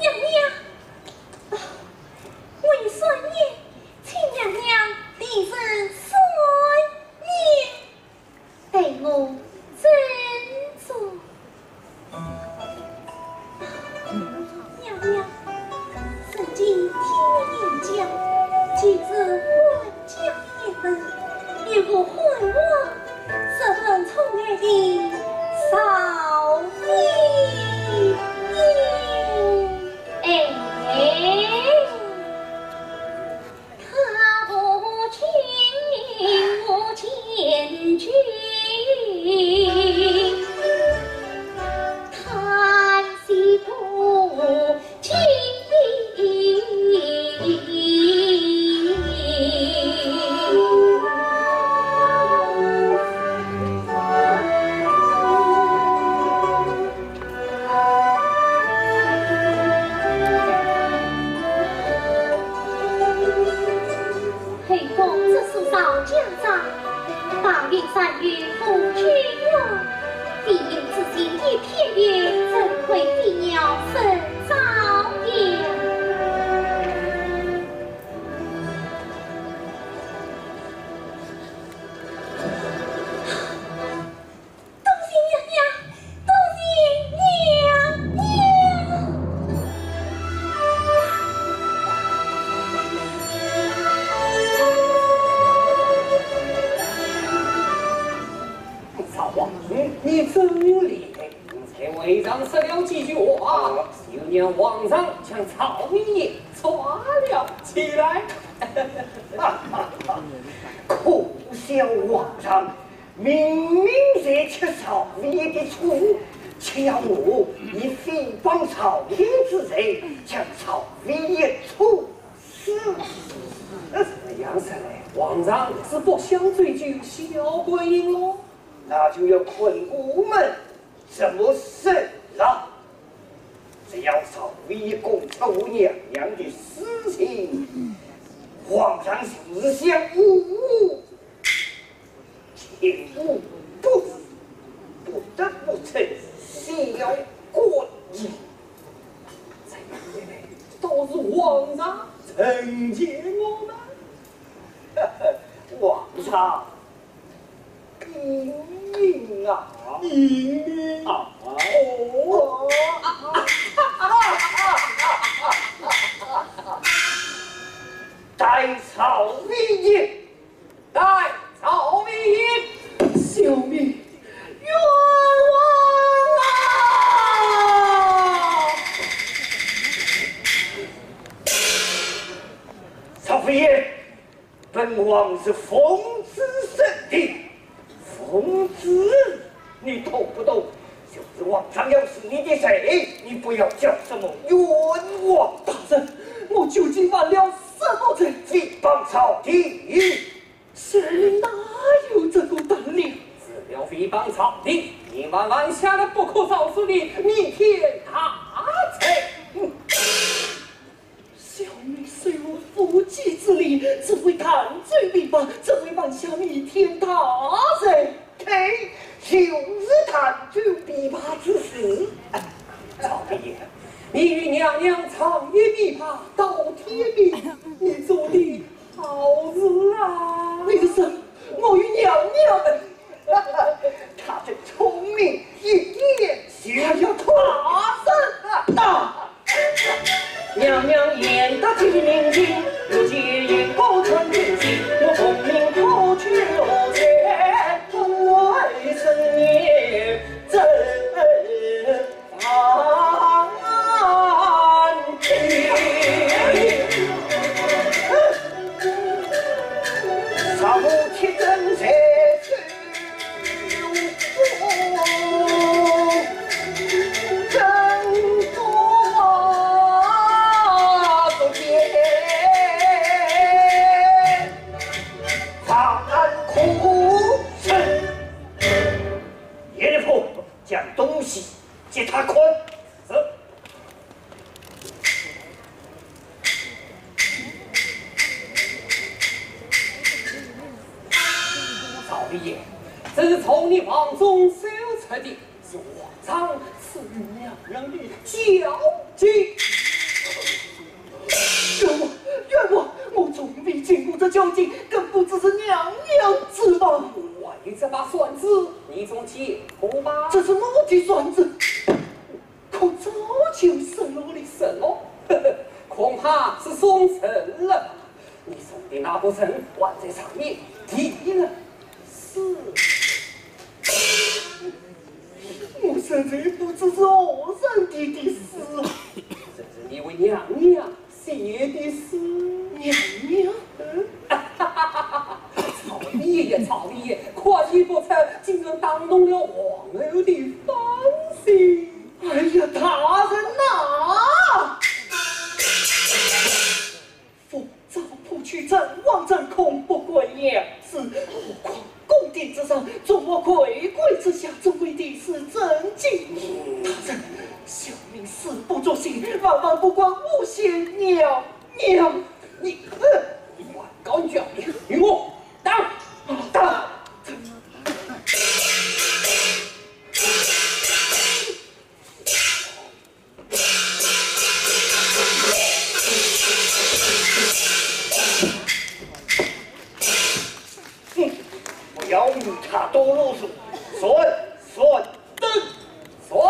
娘娘，啊，为算念，请娘娘提升算念。 待我斟酌。娘娘，如今听我言讲，其实官家一门，有个唤我十分宠爱的少爷。哎。 他不听我言讲，叹息不尽。 后宫之事少讲张，宝玉善于夫君哟，非有之心一片云，怎会飞鸟升朝呀？ 多谢娘娘，多谢娘娘。赵王，你真厉害，你在会上说了几句话，就让皇上将赵王爷抓了起来。可笑皇上， 明明在吃赵王爷的醋，却要我以诽谤赵英之罪将赵王爷处死。这样说来，皇上是不想追究小官人喽？那就要看我们怎么审了。只要赵王爷供出我娘娘的事情，皇上就是想我 请勿不，不得不称小官人。这样一来，倒是皇上成全我们。皇上英明啊！英明啊！哦！待赵王爷 待赵王爷，小民冤枉啊！赵王爷，本王方是奉旨审的。奉旨？你懂不懂？就是皇上要死你的罪，你不要叫什么冤枉。大人，我究竟犯了什么罪？诽谤朝廷。谁哪有这个胆量？除了诽谤朝廷，你还犯下了不可饶恕的逆天大罪。哼！ 小民虽无缚鸡之力，只会弹奏琵琶，怎会犯下逆天大罪？嘿，就是弹奏琵琶之事。哎，赵王爷，你与娘娘唱一琵琶到天明，你做的好事啊！你个什么？我与娘娘？ 他真聪明，一点就要大声啊！娘娘言到天明地，我今夜高唱京戏，我功名不求财，我爱深夜真 严府，将东西 给他看。是。赵王爷，这是从你房中搜出的，是皇上赐予娘娘的交金。 冤枉，冤枉！我从未见过这交金，更不知是娘娘之物。还有这把扇子，你总见过吧？这是我的扇子，可早就失落了。失落？恐怕是送人了吧？你送的那个人还在上面，提了。是。 我实在不知是何人提的诗啊。这是你为娘娘写的诗。娘娘？嗯？赵王爷呀，赵王爷，快意不测，竟然打动了皇后的芳心。哎呀，大人呐！ 奉诏破去陈王陈孔，不关娘子，何况宫殿之上，众目睽睽之下，怎会提诗赠金？大人，小民誓不作兴，万万不关我贤娘娘。你，你，你还敢讲理？与我打！打！ 哼，不要与他多啰嗦，算，算灯，算，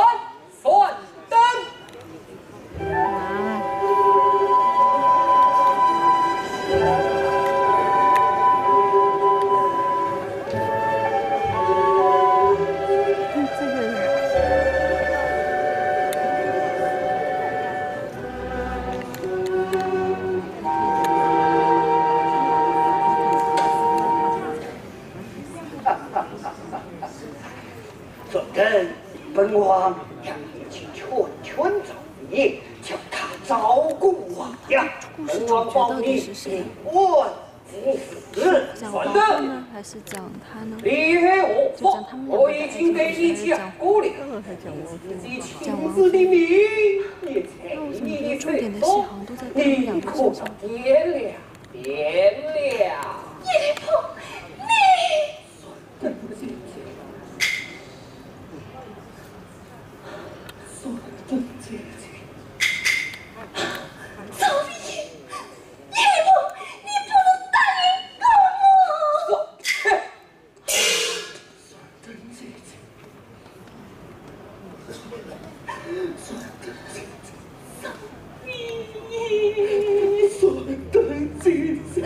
算灯。 这个本王让你去劝劝赵王爷，叫他照顾皇娘。本王保你平安无事。讲皇后呢，还是讲他呢？李黑我，我已经对你讲过了，你自己亲自的命，你才你的罪过，你可天良。 天良。严父，你！赵王爷，严父，你不能答应我！ 三等姐姐，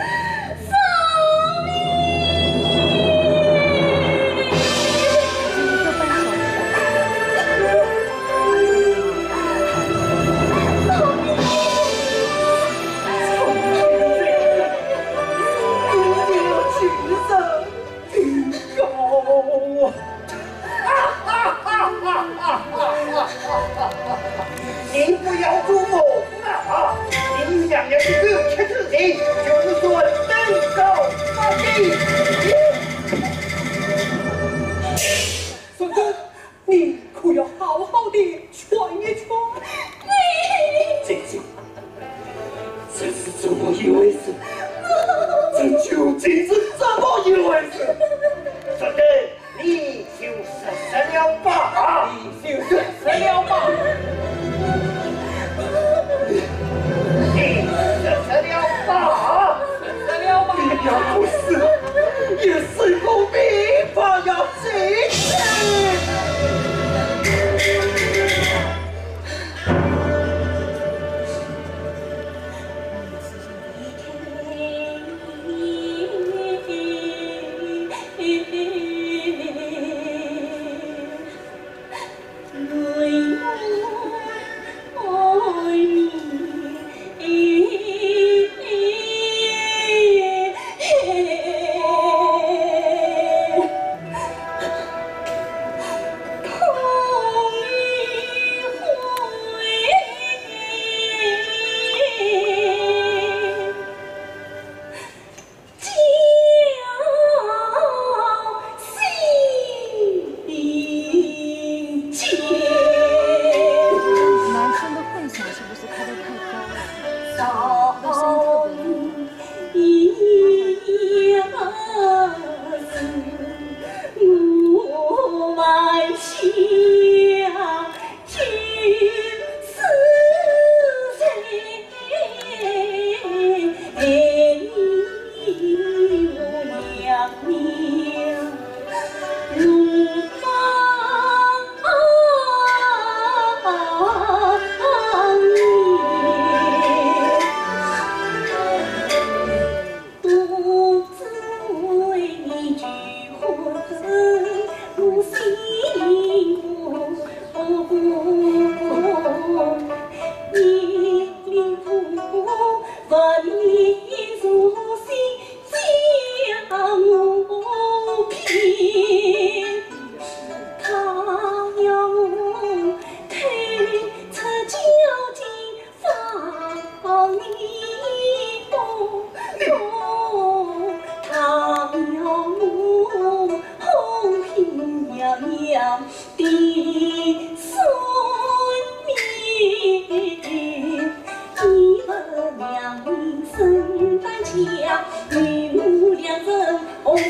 红丝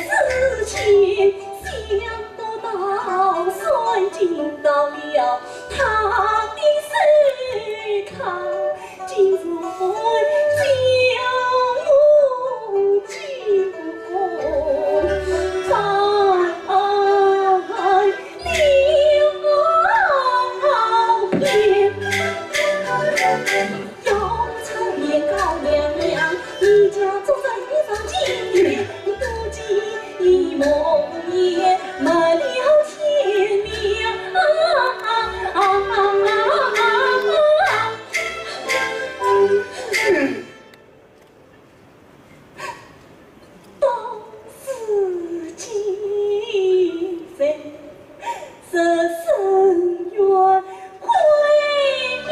巾，想不到算计到了他的手铐，竟然将我击昏在了。 到如今，人生缘会面。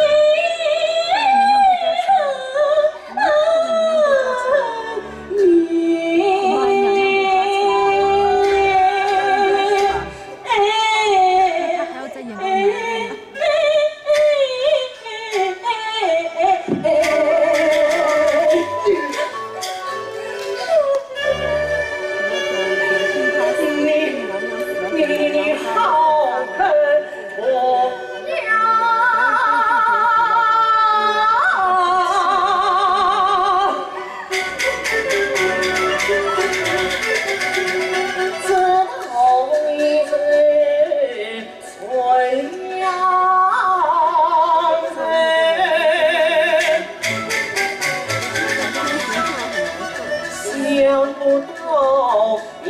想不到你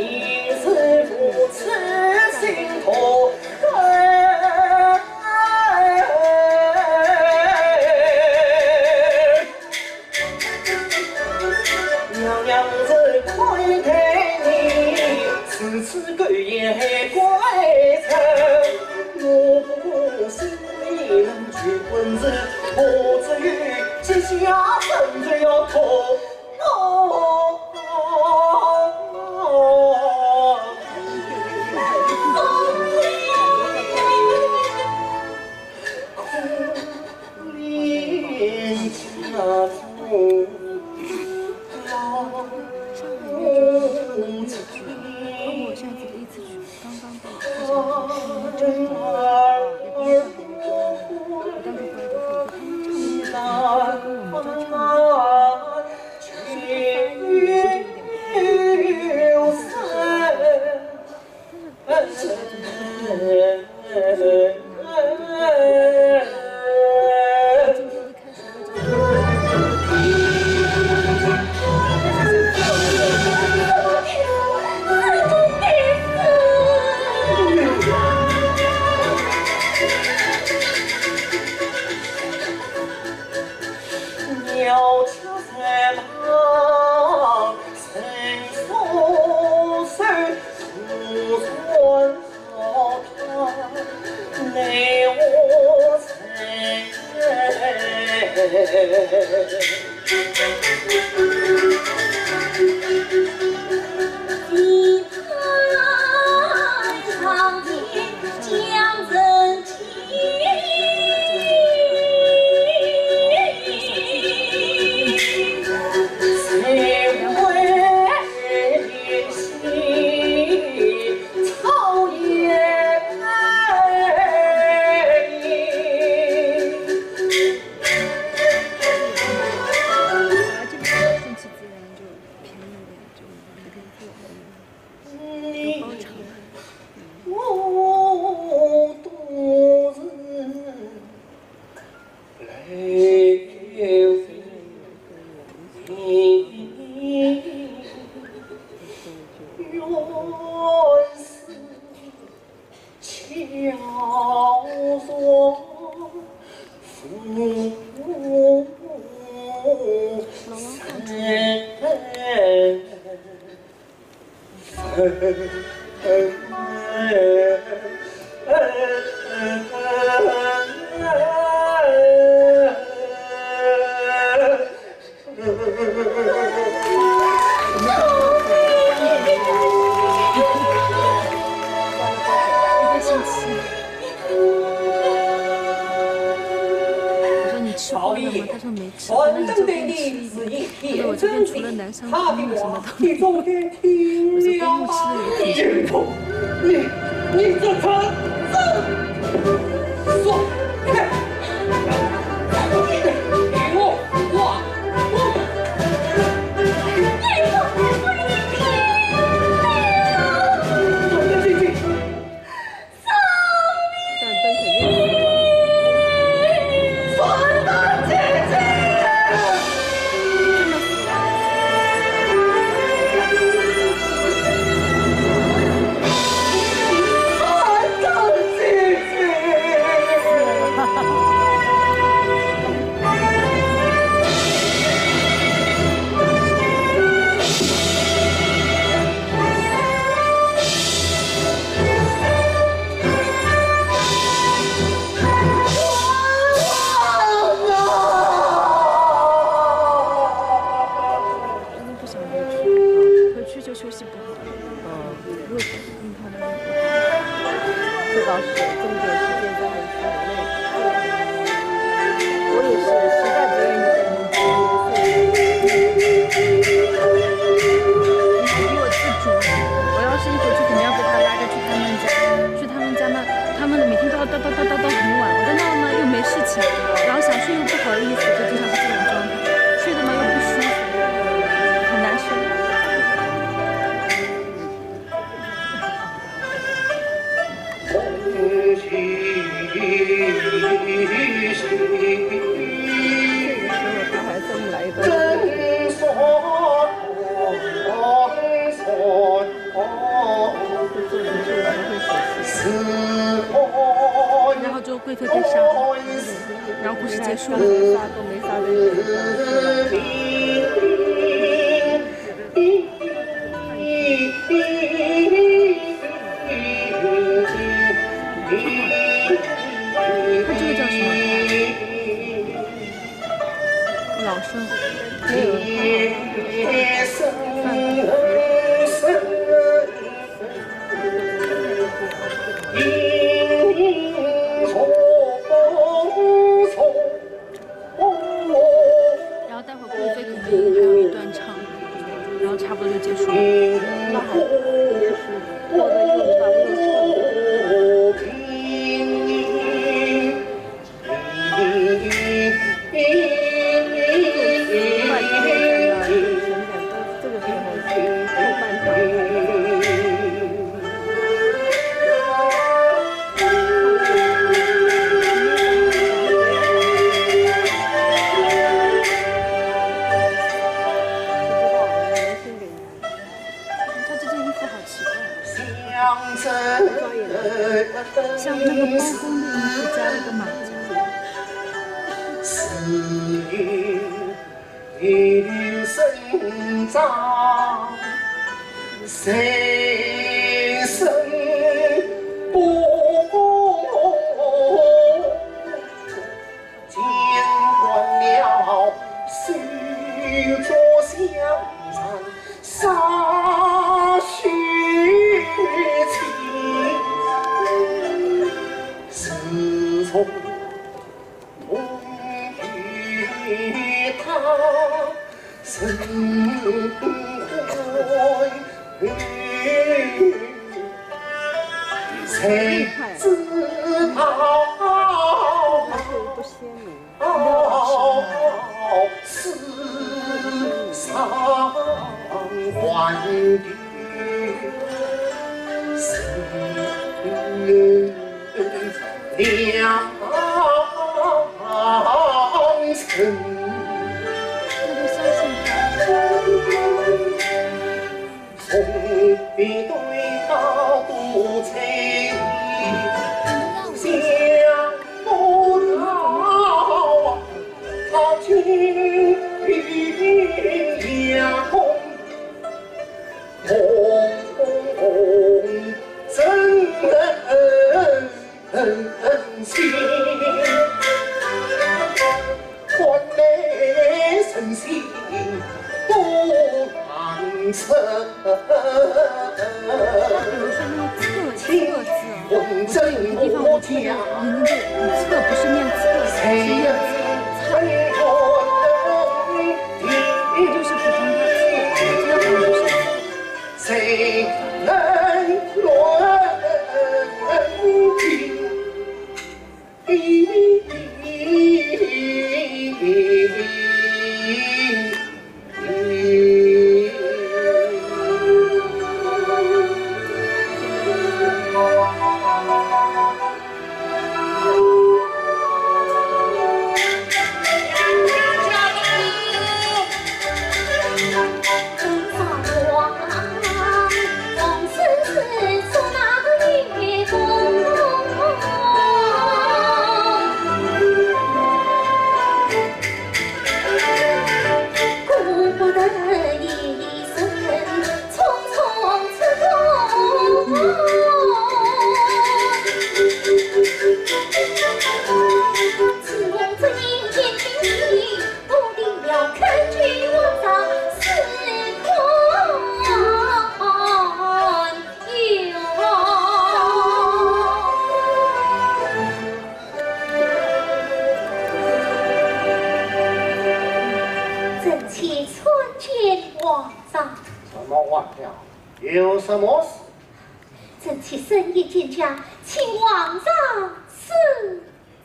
是如此心痛。娘娘是亏待你，如此狗眼还怪哉。我不过心里能求婚事，我只有膝下身子要痛。 我说你吃过了吗？他说没吃过，那你就给你吃一点。我这边除了南山公墓什么都没有。我说公墓吃的也挺香的。你，你这他，这，说，嘿，你给我，我，我，你放开我，你给我，放开这，这。 真的不想回去，回去就休息不好。嗯，这倒是，重点是现在回去很累。我也是，实在不愿意再回去。你还比我自主，我要是一回去，肯定要被他拉着去他们家，去他们家那，他们每天都要到到到到到很晚，我在那儿呢又没事情，然后想睡又不好意思，就经常是这种状态。睡的嘛又不舒服，很难受。他还这么来一段。 然后就跪在地上，然后故事结束了。他这个叫什么？ 老生，没有，他好像是犯法。然后待会儿顾飞肯定还有一段唱，然后差不多就结束了。那好，也是过得又长又臭。 他这件衣服好奇怪啊，像那个包公的衣服加了个马甲。臣妾参见皇上。什么皇上？有什么事？臣妾深夜见驾，请皇上恕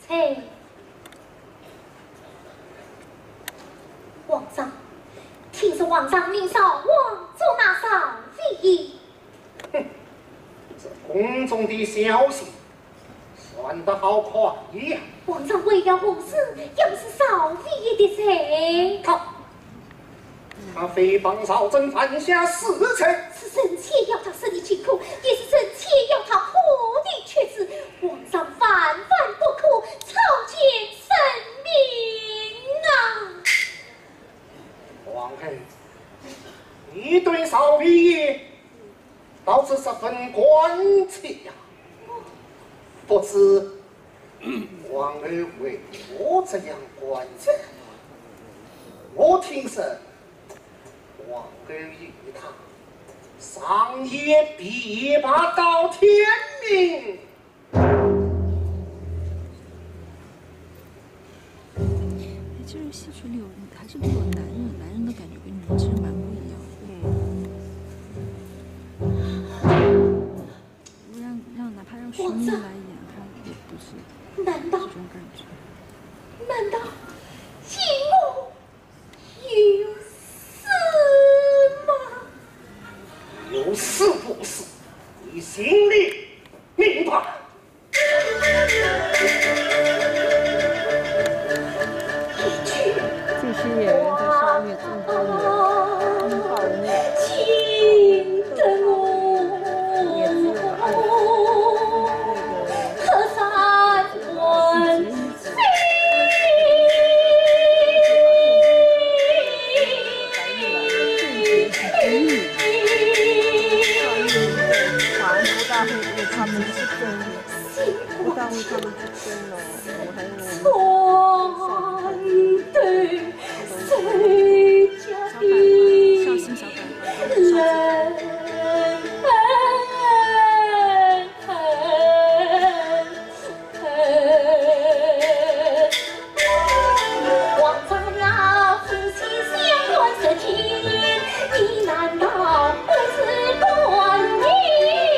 罪。皇上，听说皇上命赵王捉拿少飞。哼，这宫中的消息 传得好快呀！皇上为了何事要赦少飞的罪？他，他诽谤朝政，犯下死罪。是臣妾要他赦你清苦，也是臣妾要他破你缺字。皇上万万不可草菅人命啊！皇后，你对少飞倒是十分关切呀。不知皇后为何这样关切？我听说皇后与他商议琵琶到天明。 哎，这个戏曲里有，还是不是有男人，男人的感觉跟女人其实蛮不一样的。嗯。如果让，让，哪怕让徐明来演，他也不是，难道，这种感觉。难道因我有事吗？有事不是，你心里明白。 这些演员在上面这么多年，他们把人家也只有二十，那个，不大会对他们是真的。 不大会他们之间呢，我还有我们上一代，小白，孝心小白，孝心。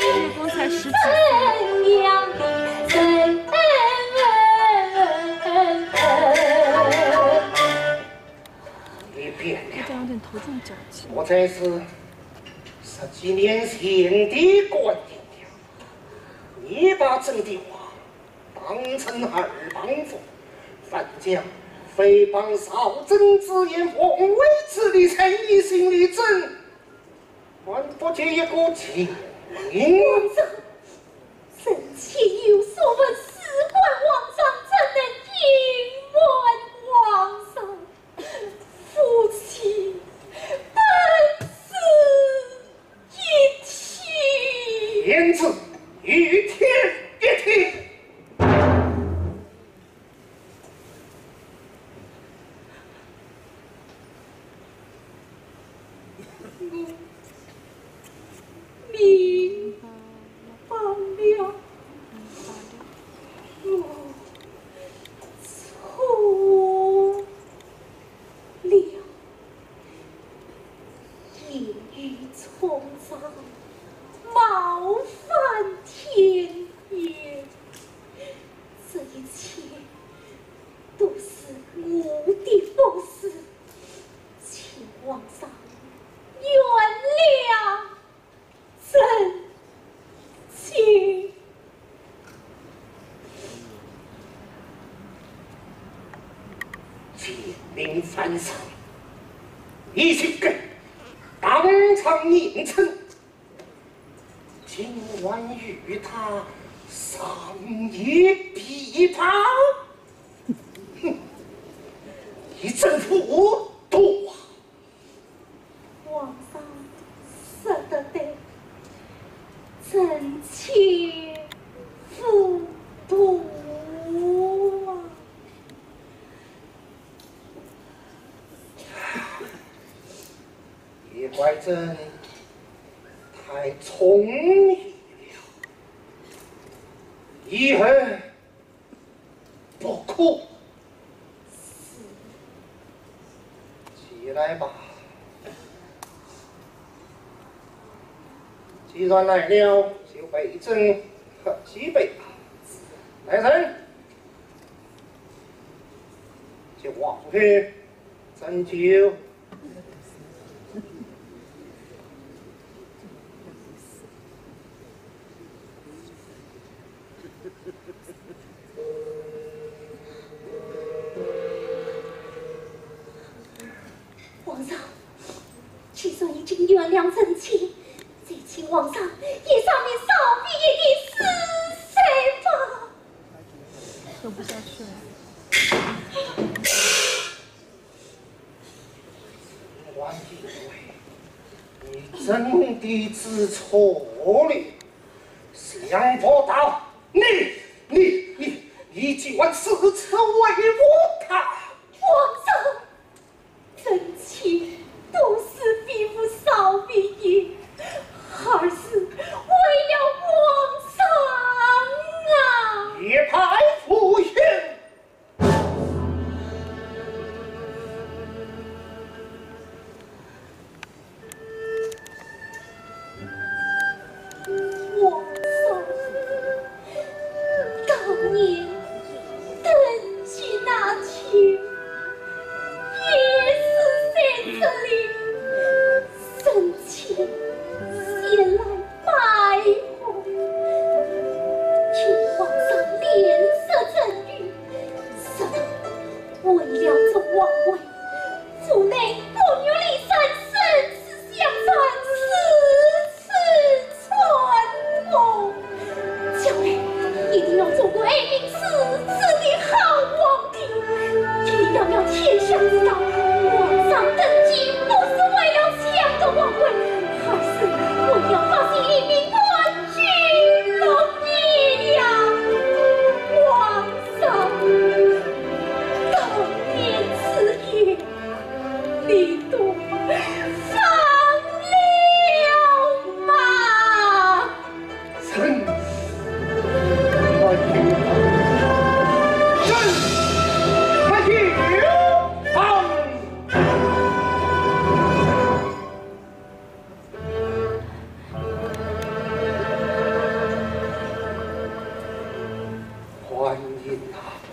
这个光才十几岁。你变了。他这样有点头重脚轻。不再是十几年前的官员了。你把朕的话 当成耳旁风，反将诽谤朝政之言奉为之理，在你心里朕还不及一个贱民。皇上，臣妾有所闻，事关皇上，怎能隐瞒皇上？夫妻本是 一体。天子与天一体。我明白了，我错了。 言语冲撞，天边。这一切都是我的不是，请皇上原谅。 臣妾。奸佞犯上，你竟敢当场严惩，今晚与他商议琵琶？哼，你真糊涂啊！ 皇上说得对，臣妾糊涂啊。也怪朕太聪明了，以后 不可。起来吧。既然来了，就陪朕喝几杯吧。来人，给皇后斟酒。 皇上，既然已经原谅臣妾，再请皇上以赦免少婢一点死罪吧。说不下去了。 朕还以为你真的知错了，想不到你，你，你，你竟然如此威武他。皇上，臣妾都是比不上比也，还是为了皇上啊。也派夫人 皇上，当年登基那天，也是在这里，臣妾前来拜 请皇上怜赦朕愚，说他为了这皇位，府内风雨离散，生死相传，如此传统。将来一定要做个爱民如子的好皇帝，一定要让天下知道，皇上登基不是为了抢夺皇位，而是为了报效一民团 聚龙爷呀，皇上，当年此言，你都忘了吗？臣没有忘，臣没有忘。 欢迎啊，欢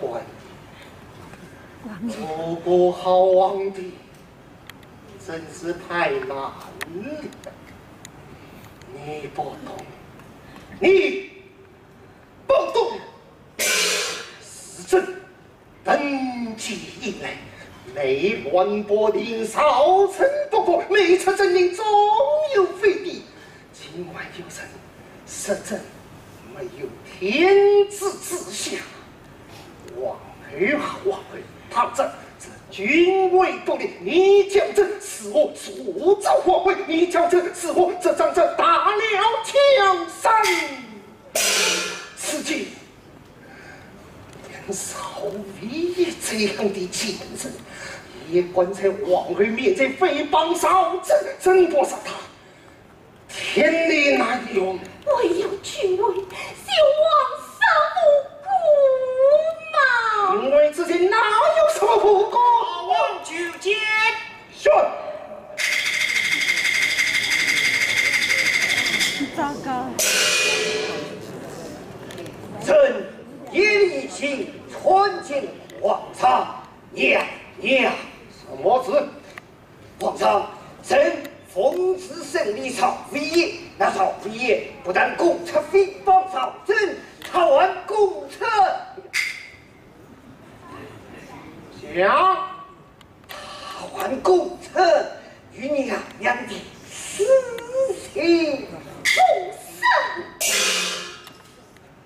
迎！做个好皇帝真是太难了。你不懂，你不懂。时政 登基以来，每晚不停朝臣不过，每出政令总有非议。尽管有人说朕没有天子之下，皇后啊皇后，倘若这君位不立，你叫朕如何塑造皇位？你叫朕如何执掌这大辽江山？此间 连少爷这样的贱人，也敢在皇后面前诽谤朝政，朕不杀他，天理难容。为了君位，就枉杀无辜嘛。君位之前哪有什么无辜？大王求见。 说。糟糕。臣严令已经传进皇上。娘娘。什么事？皇上，臣奉旨审理赵飞燕，那赵飞燕不但供出诽谤赵正，他还供出……讲。 他还供出与娘娘的私情。不是。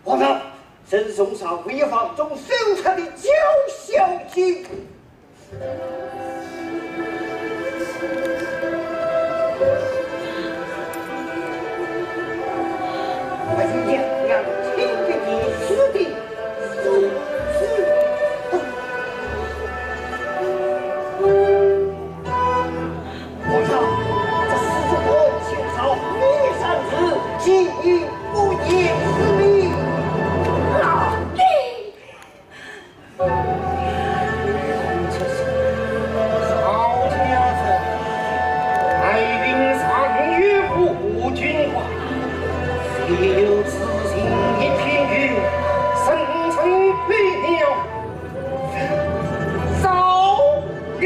皇上，朕从赵飞燕房中搜出的娇小金。 皇上，这四十多年前朝，你也三次，今日不言是命。老爷！ 好家伙，太平上有不君王，非有此情一片云，深深悲了赵灵。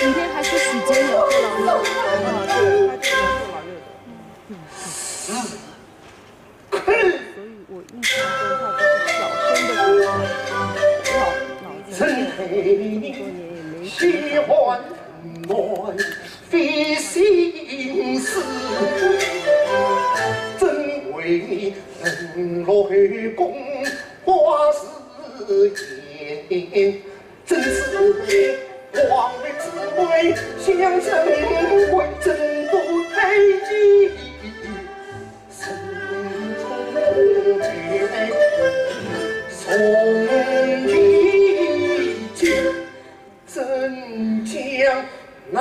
明天还是时间有够了吗？ 所以我印象中他就是小生的时候，老老人家很多年也没写。喜欢暖，费心思，怎为你冷落后宫花似烟。 真是皇位之位，想珍贵怎不配你身中陪，送一句怎讲那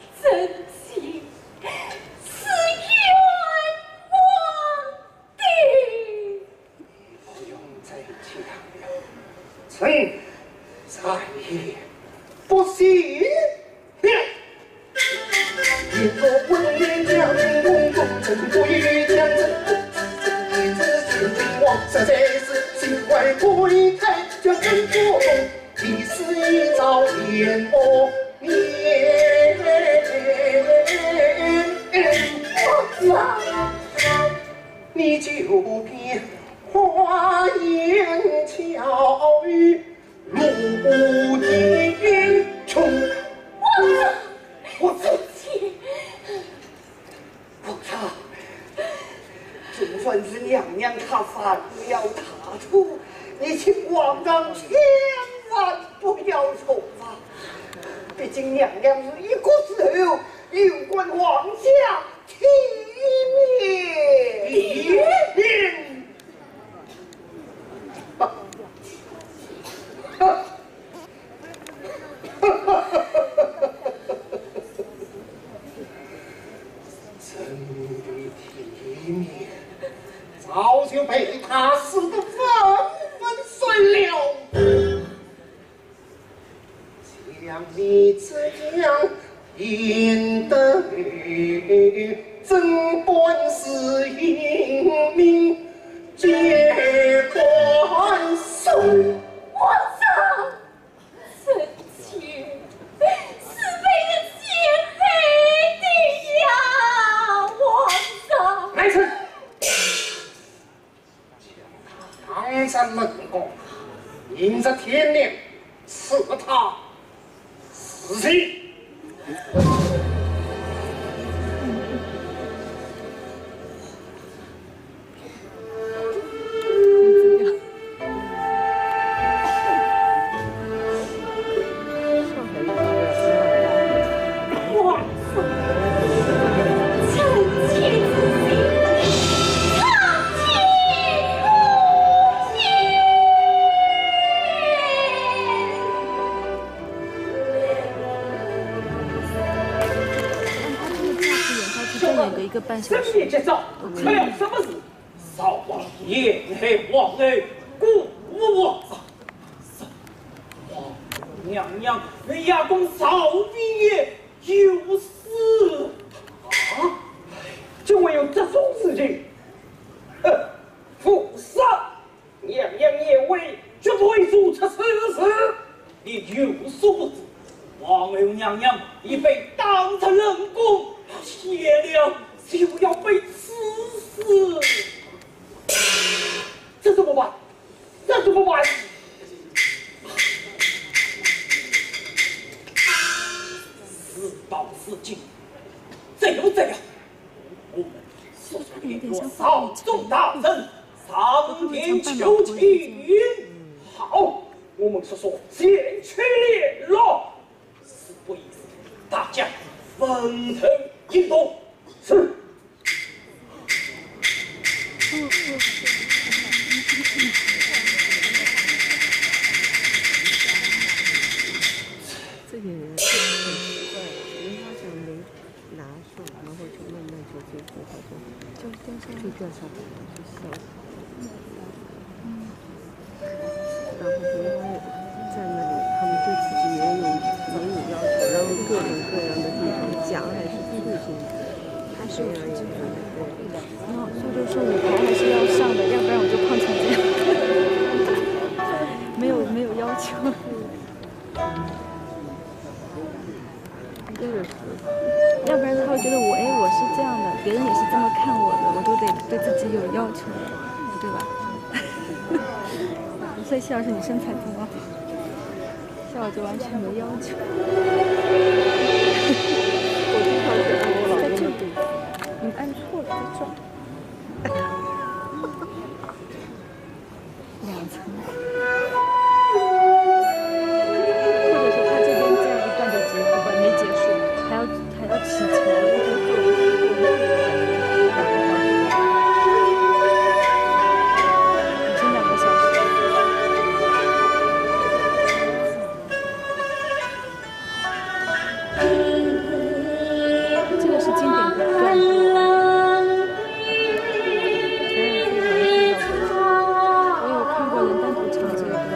臣妾是冤枉的。不用再提了，臣再也不信了。皇上，我……皇上，总算是娘娘她犯了大错，你请皇上千万不要处罚。毕竟娘娘是一国之后，有关皇家体面。体面？早就被他撕得粉粉碎了。像你这样赢得女，怎敢是英名，只敢送。皇上，臣妾是被人陷害的呀，皇上。来人！ 将他当场冷宫，明日天亮赐他死刑。按他这个架子演下去，再演个一个半小时。深夜急召，出了什么事？少王陷害皇后，故无皇上。皇后娘娘与亚公曹飞也有私。啊？竟会有这种事情？哼，畜生！ 娘娘念威，绝不会做出此事。你有所不知，皇后娘娘已被当场冷宫，谢了就要被赐死。这怎么办？这怎么办？事到如今，只有这样，我们速速联络朝中大臣， 上殿求情。好，我们速速前去联络。事不宜迟，大家分头行动。是。这个人很奇怪，因为他讲没 拿手，然后就慢慢就这样，他就就掉下来了，就笑了。然后因为在那里，他们对自己也有也有要求，然后各种各样的地方夹还是促进，还是有这样一个，对。然后他就说：“我头还是要上的，要不然我就胖成这样。”没有没有要求。 要不然他会觉得我，哎，我是这样的，别人也是这么看我的，我就得对自己有要求，对吧？所以谢老师，你身材这么好，像我就完全没要求。我经常觉得我老公，你按错了，再转。 两层。或者说他这边这样一段就结束了，没结束，还要还要祈求。已经两个小时了。 这个是经典段落。我有看过人单独唱这个段落。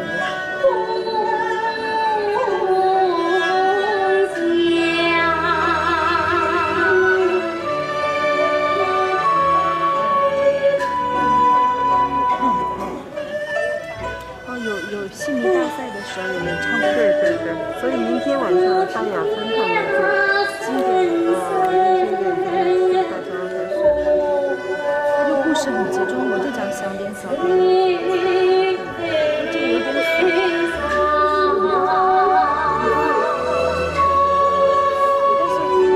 哦，有有戏迷大赛的时候有人唱过。对对对，所以明天晚上大雅芬他们就经典啊，这些演员大家开始。他就故事很集中，我就讲香典小兵，就有点散。但是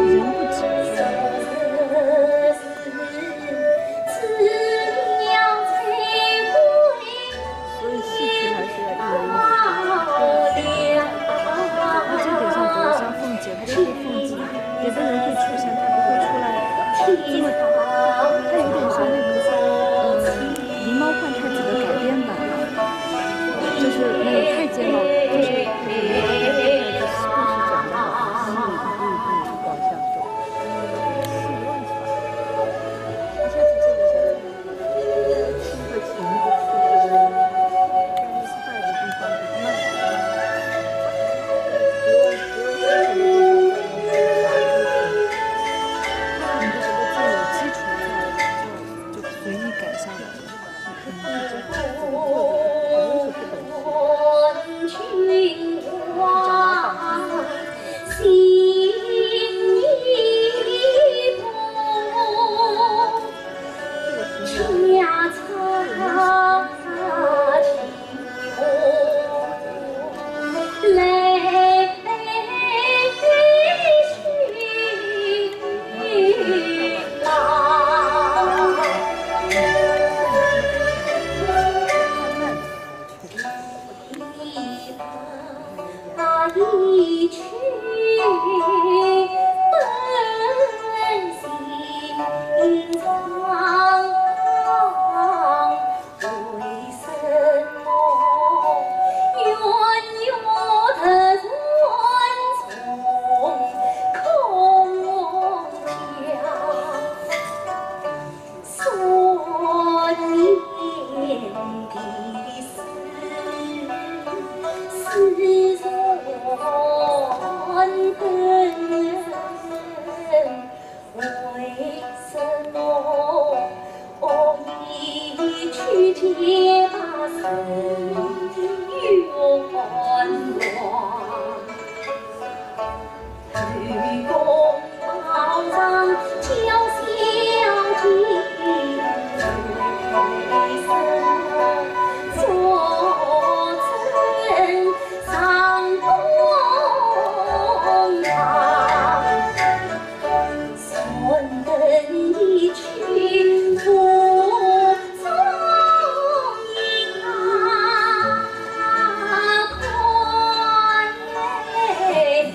人不集中。 所以戏曲还是要一人一曲。那这点上，比如像凤姐，她就会凤姐，别的人会出现，她不会出来这么大。她有点像那个，呃，狸猫换太子的改编版，就是那个太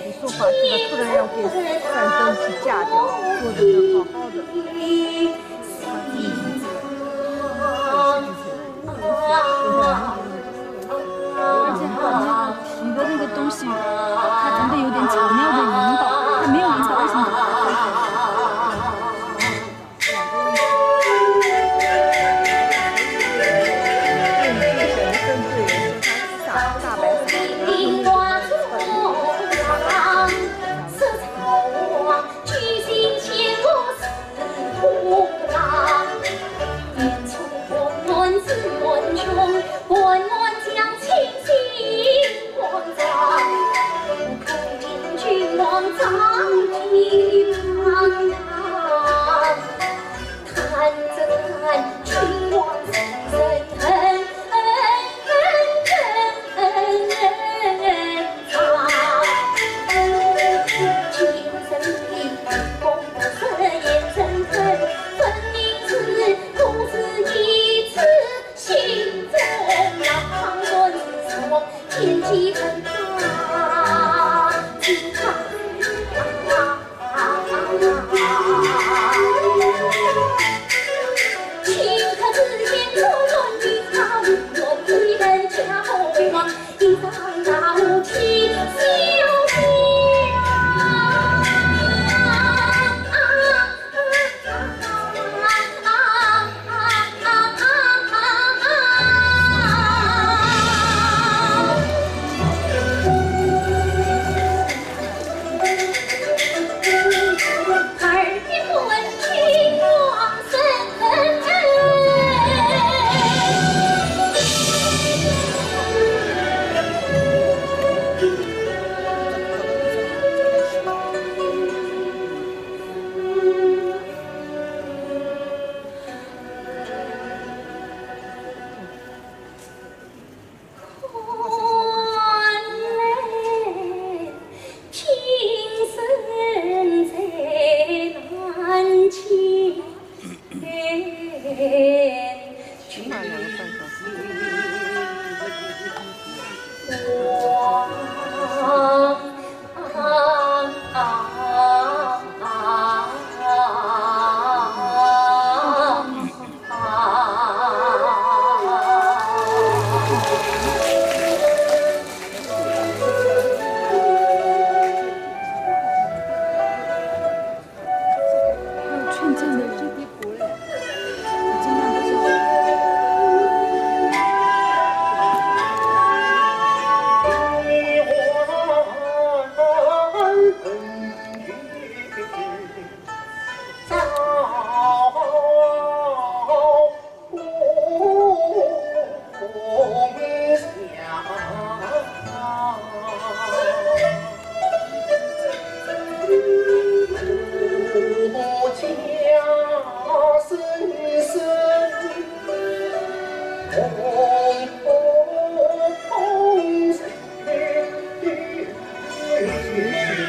你说话这个突然要给三分去嫁掉，做人要好好的。而且还有那个提的那个东西，它真的有点巧妙的引导，它没有引导，为什么？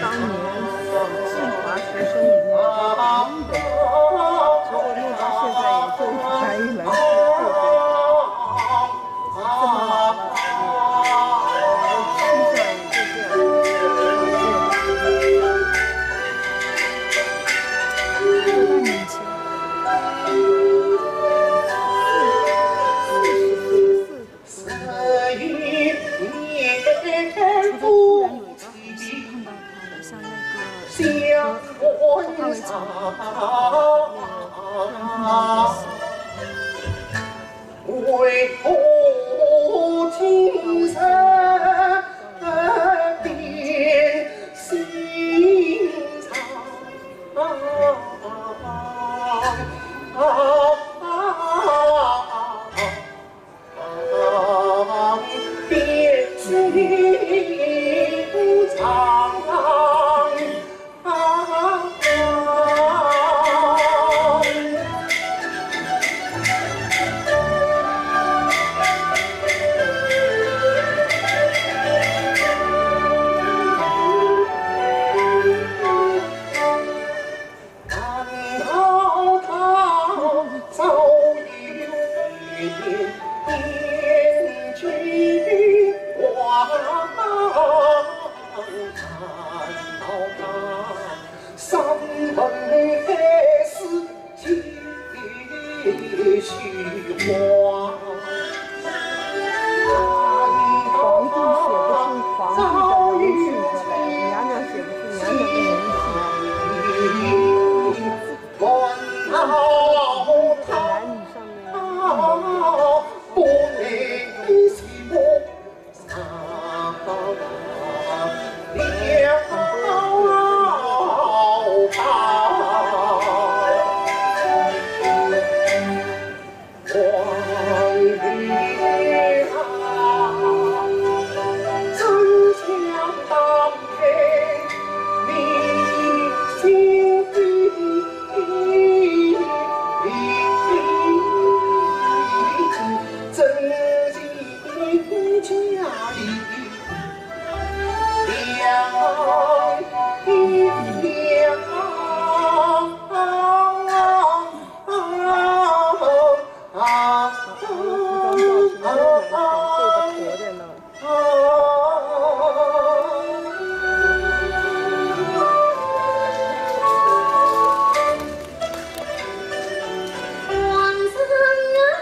当年是清华学生里面的第一人，结果弄到现在也就白玉兰是后辈，这么老了，气象也就这样，多大年纪了？四十四岁。 初中突然有一个好吃碰到他的，像那个，呃，他会唱歌，那个突然碰到他。皇帝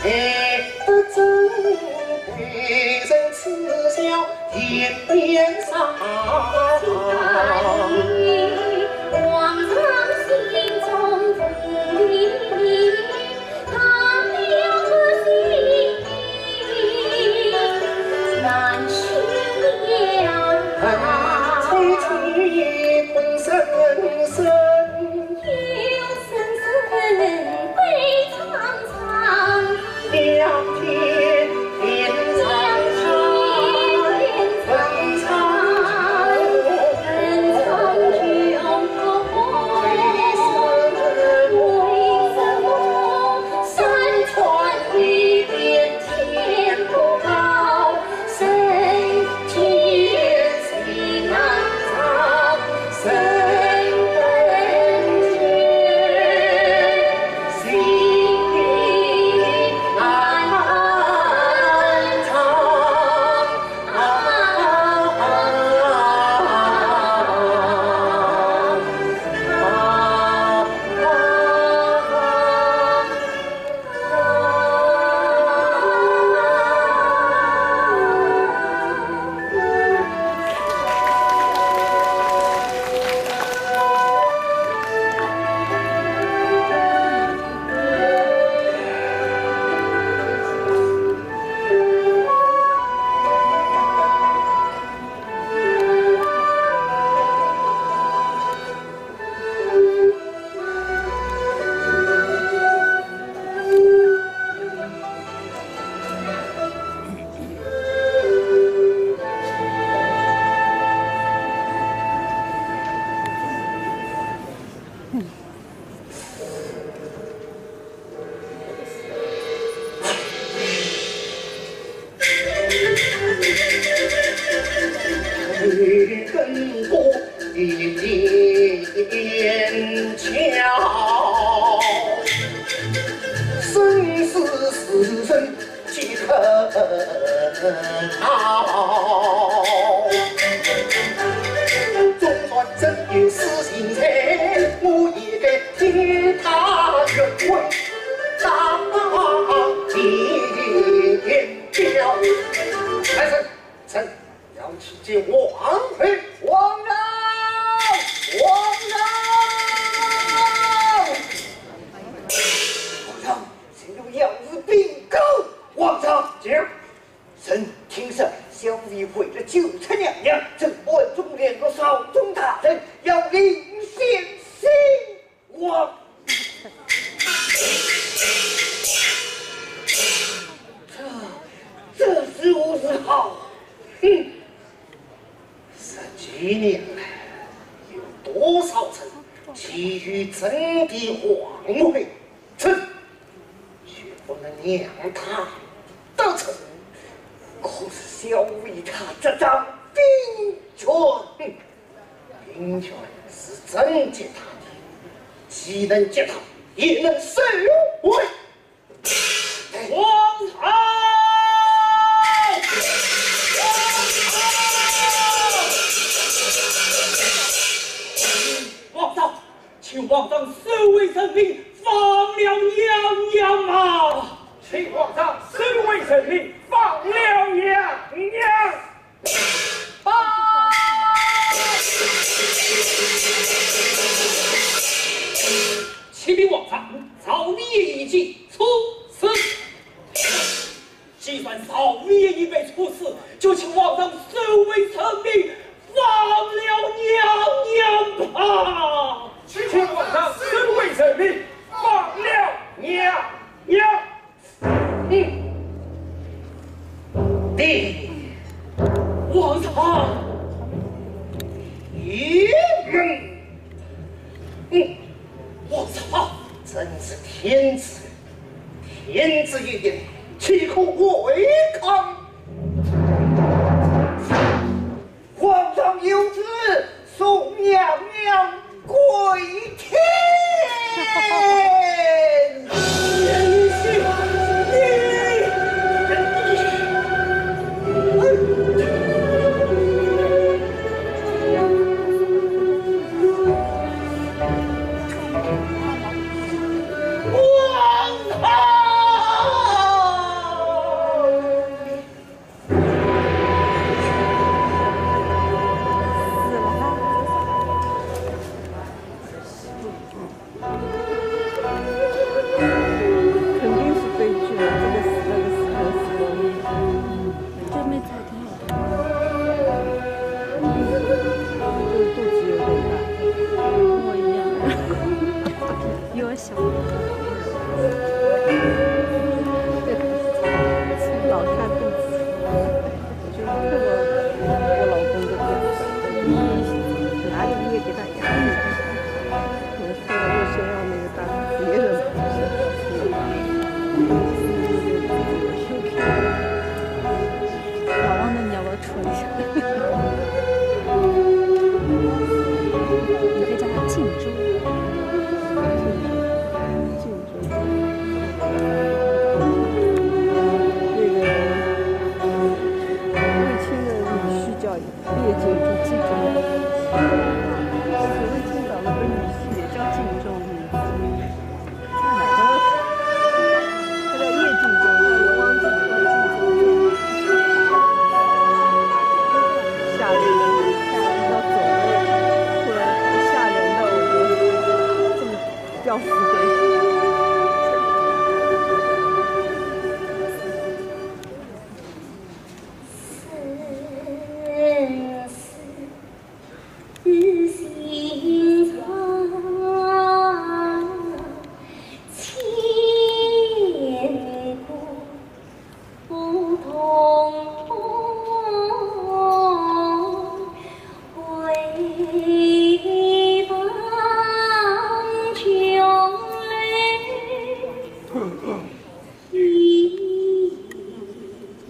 写不出皇帝的文字来，娘娘写不出娘娘的文字来。 男女上面用的更过一点巧，生死时辰皆可逃。总算真有死心哉，我也该替他冤魂打点掉。来人，臣 要去见皇后。哎，皇上，皇上！皇上，臣有要事禀告皇上。讲。臣听说小婢为了救出娘娘，正暗中联络朝中大臣，要另选新 我，这，这是何时好？哼！十几年来，有多少人急于争夺皇位，臣绝不能让他得逞。可是小婢她执掌兵权，哼！ 兵权是朕给他的，既能给他，也能收回。皇上！皇上，请皇上收回人命，放了娘娘吧。请皇上收回人命，放了娘娘。 报！启禀皇上，赵王爷已经处死。既然赵王爷已被处死，就请皇上收回人命，放了娘娘吧。请皇上收回人命，放了娘娘。 嗯。对。皇上。你们。嗯。皇上。朕是天子，天子一言，岂可违抗？ 皇上有旨，送娘娘归天。皇上！ 肯定是悲剧嘛，这个死，那个死，那个死。这妹子还挺好看。就是肚子有点大。跟我一样。比我小。老看肚子。 我觉得特别，我老公的样子，哪里也给他压力，我看到我身上那个大，别人不是，老王的，你要不要戳一下？你可以叫他静坐。静坐。那个卫青的女婿叫 叶静坐，静坐。我昨天听到了个女婿也叫静坐，嗯。他叫叶静坐，他叫汪静坐，静坐。吓人，吓人，要走了，突然吓人的，我觉得这么吊死鬼。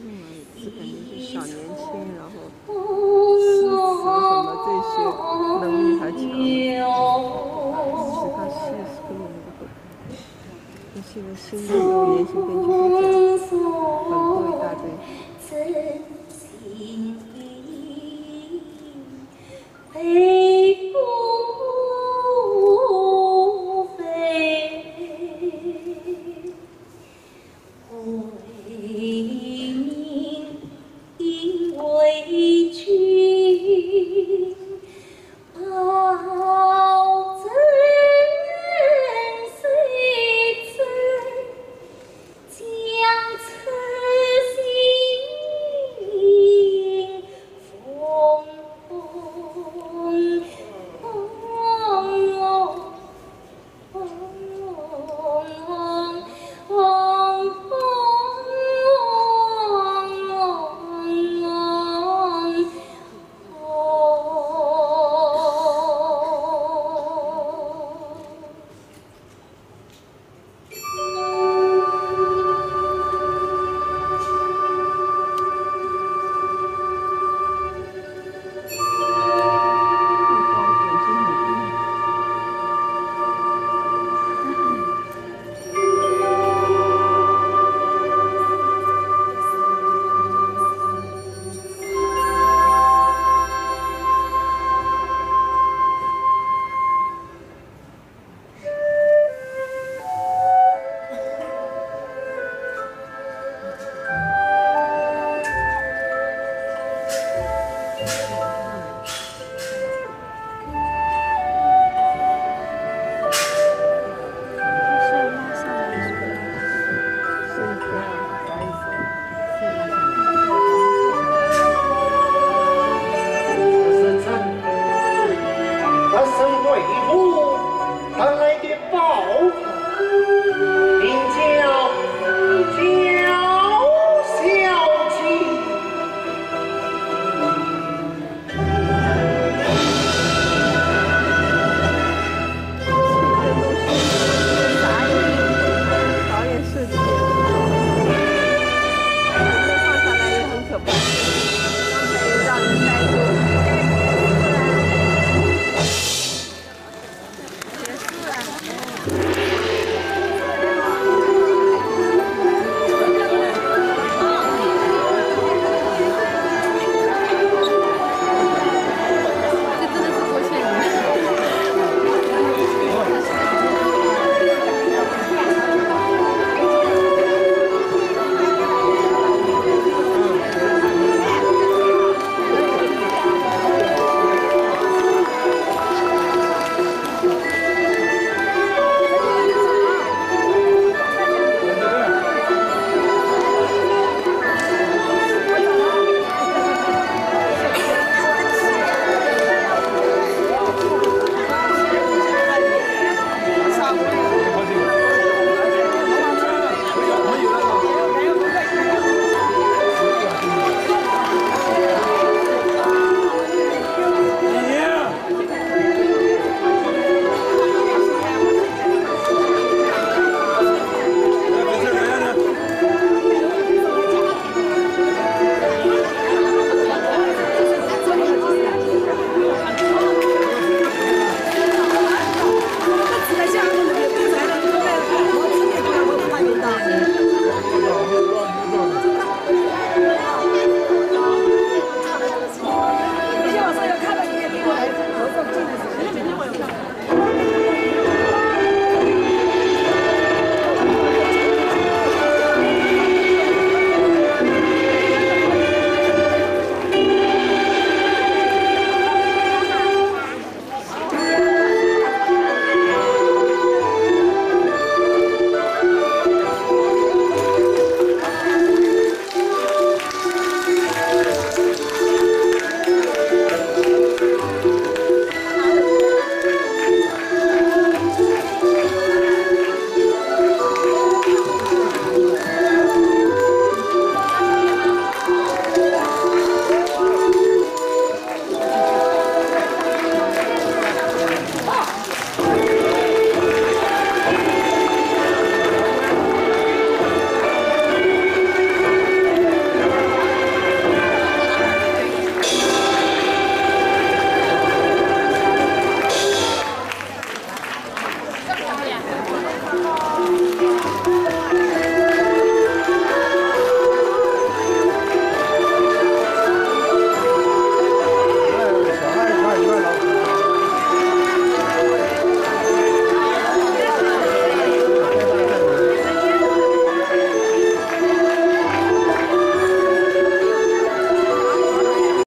嗯，是感觉是小年轻，然后诗词和能力还强，其他戏是根本就不懂。那现在新的这种言行编剧都这样，很多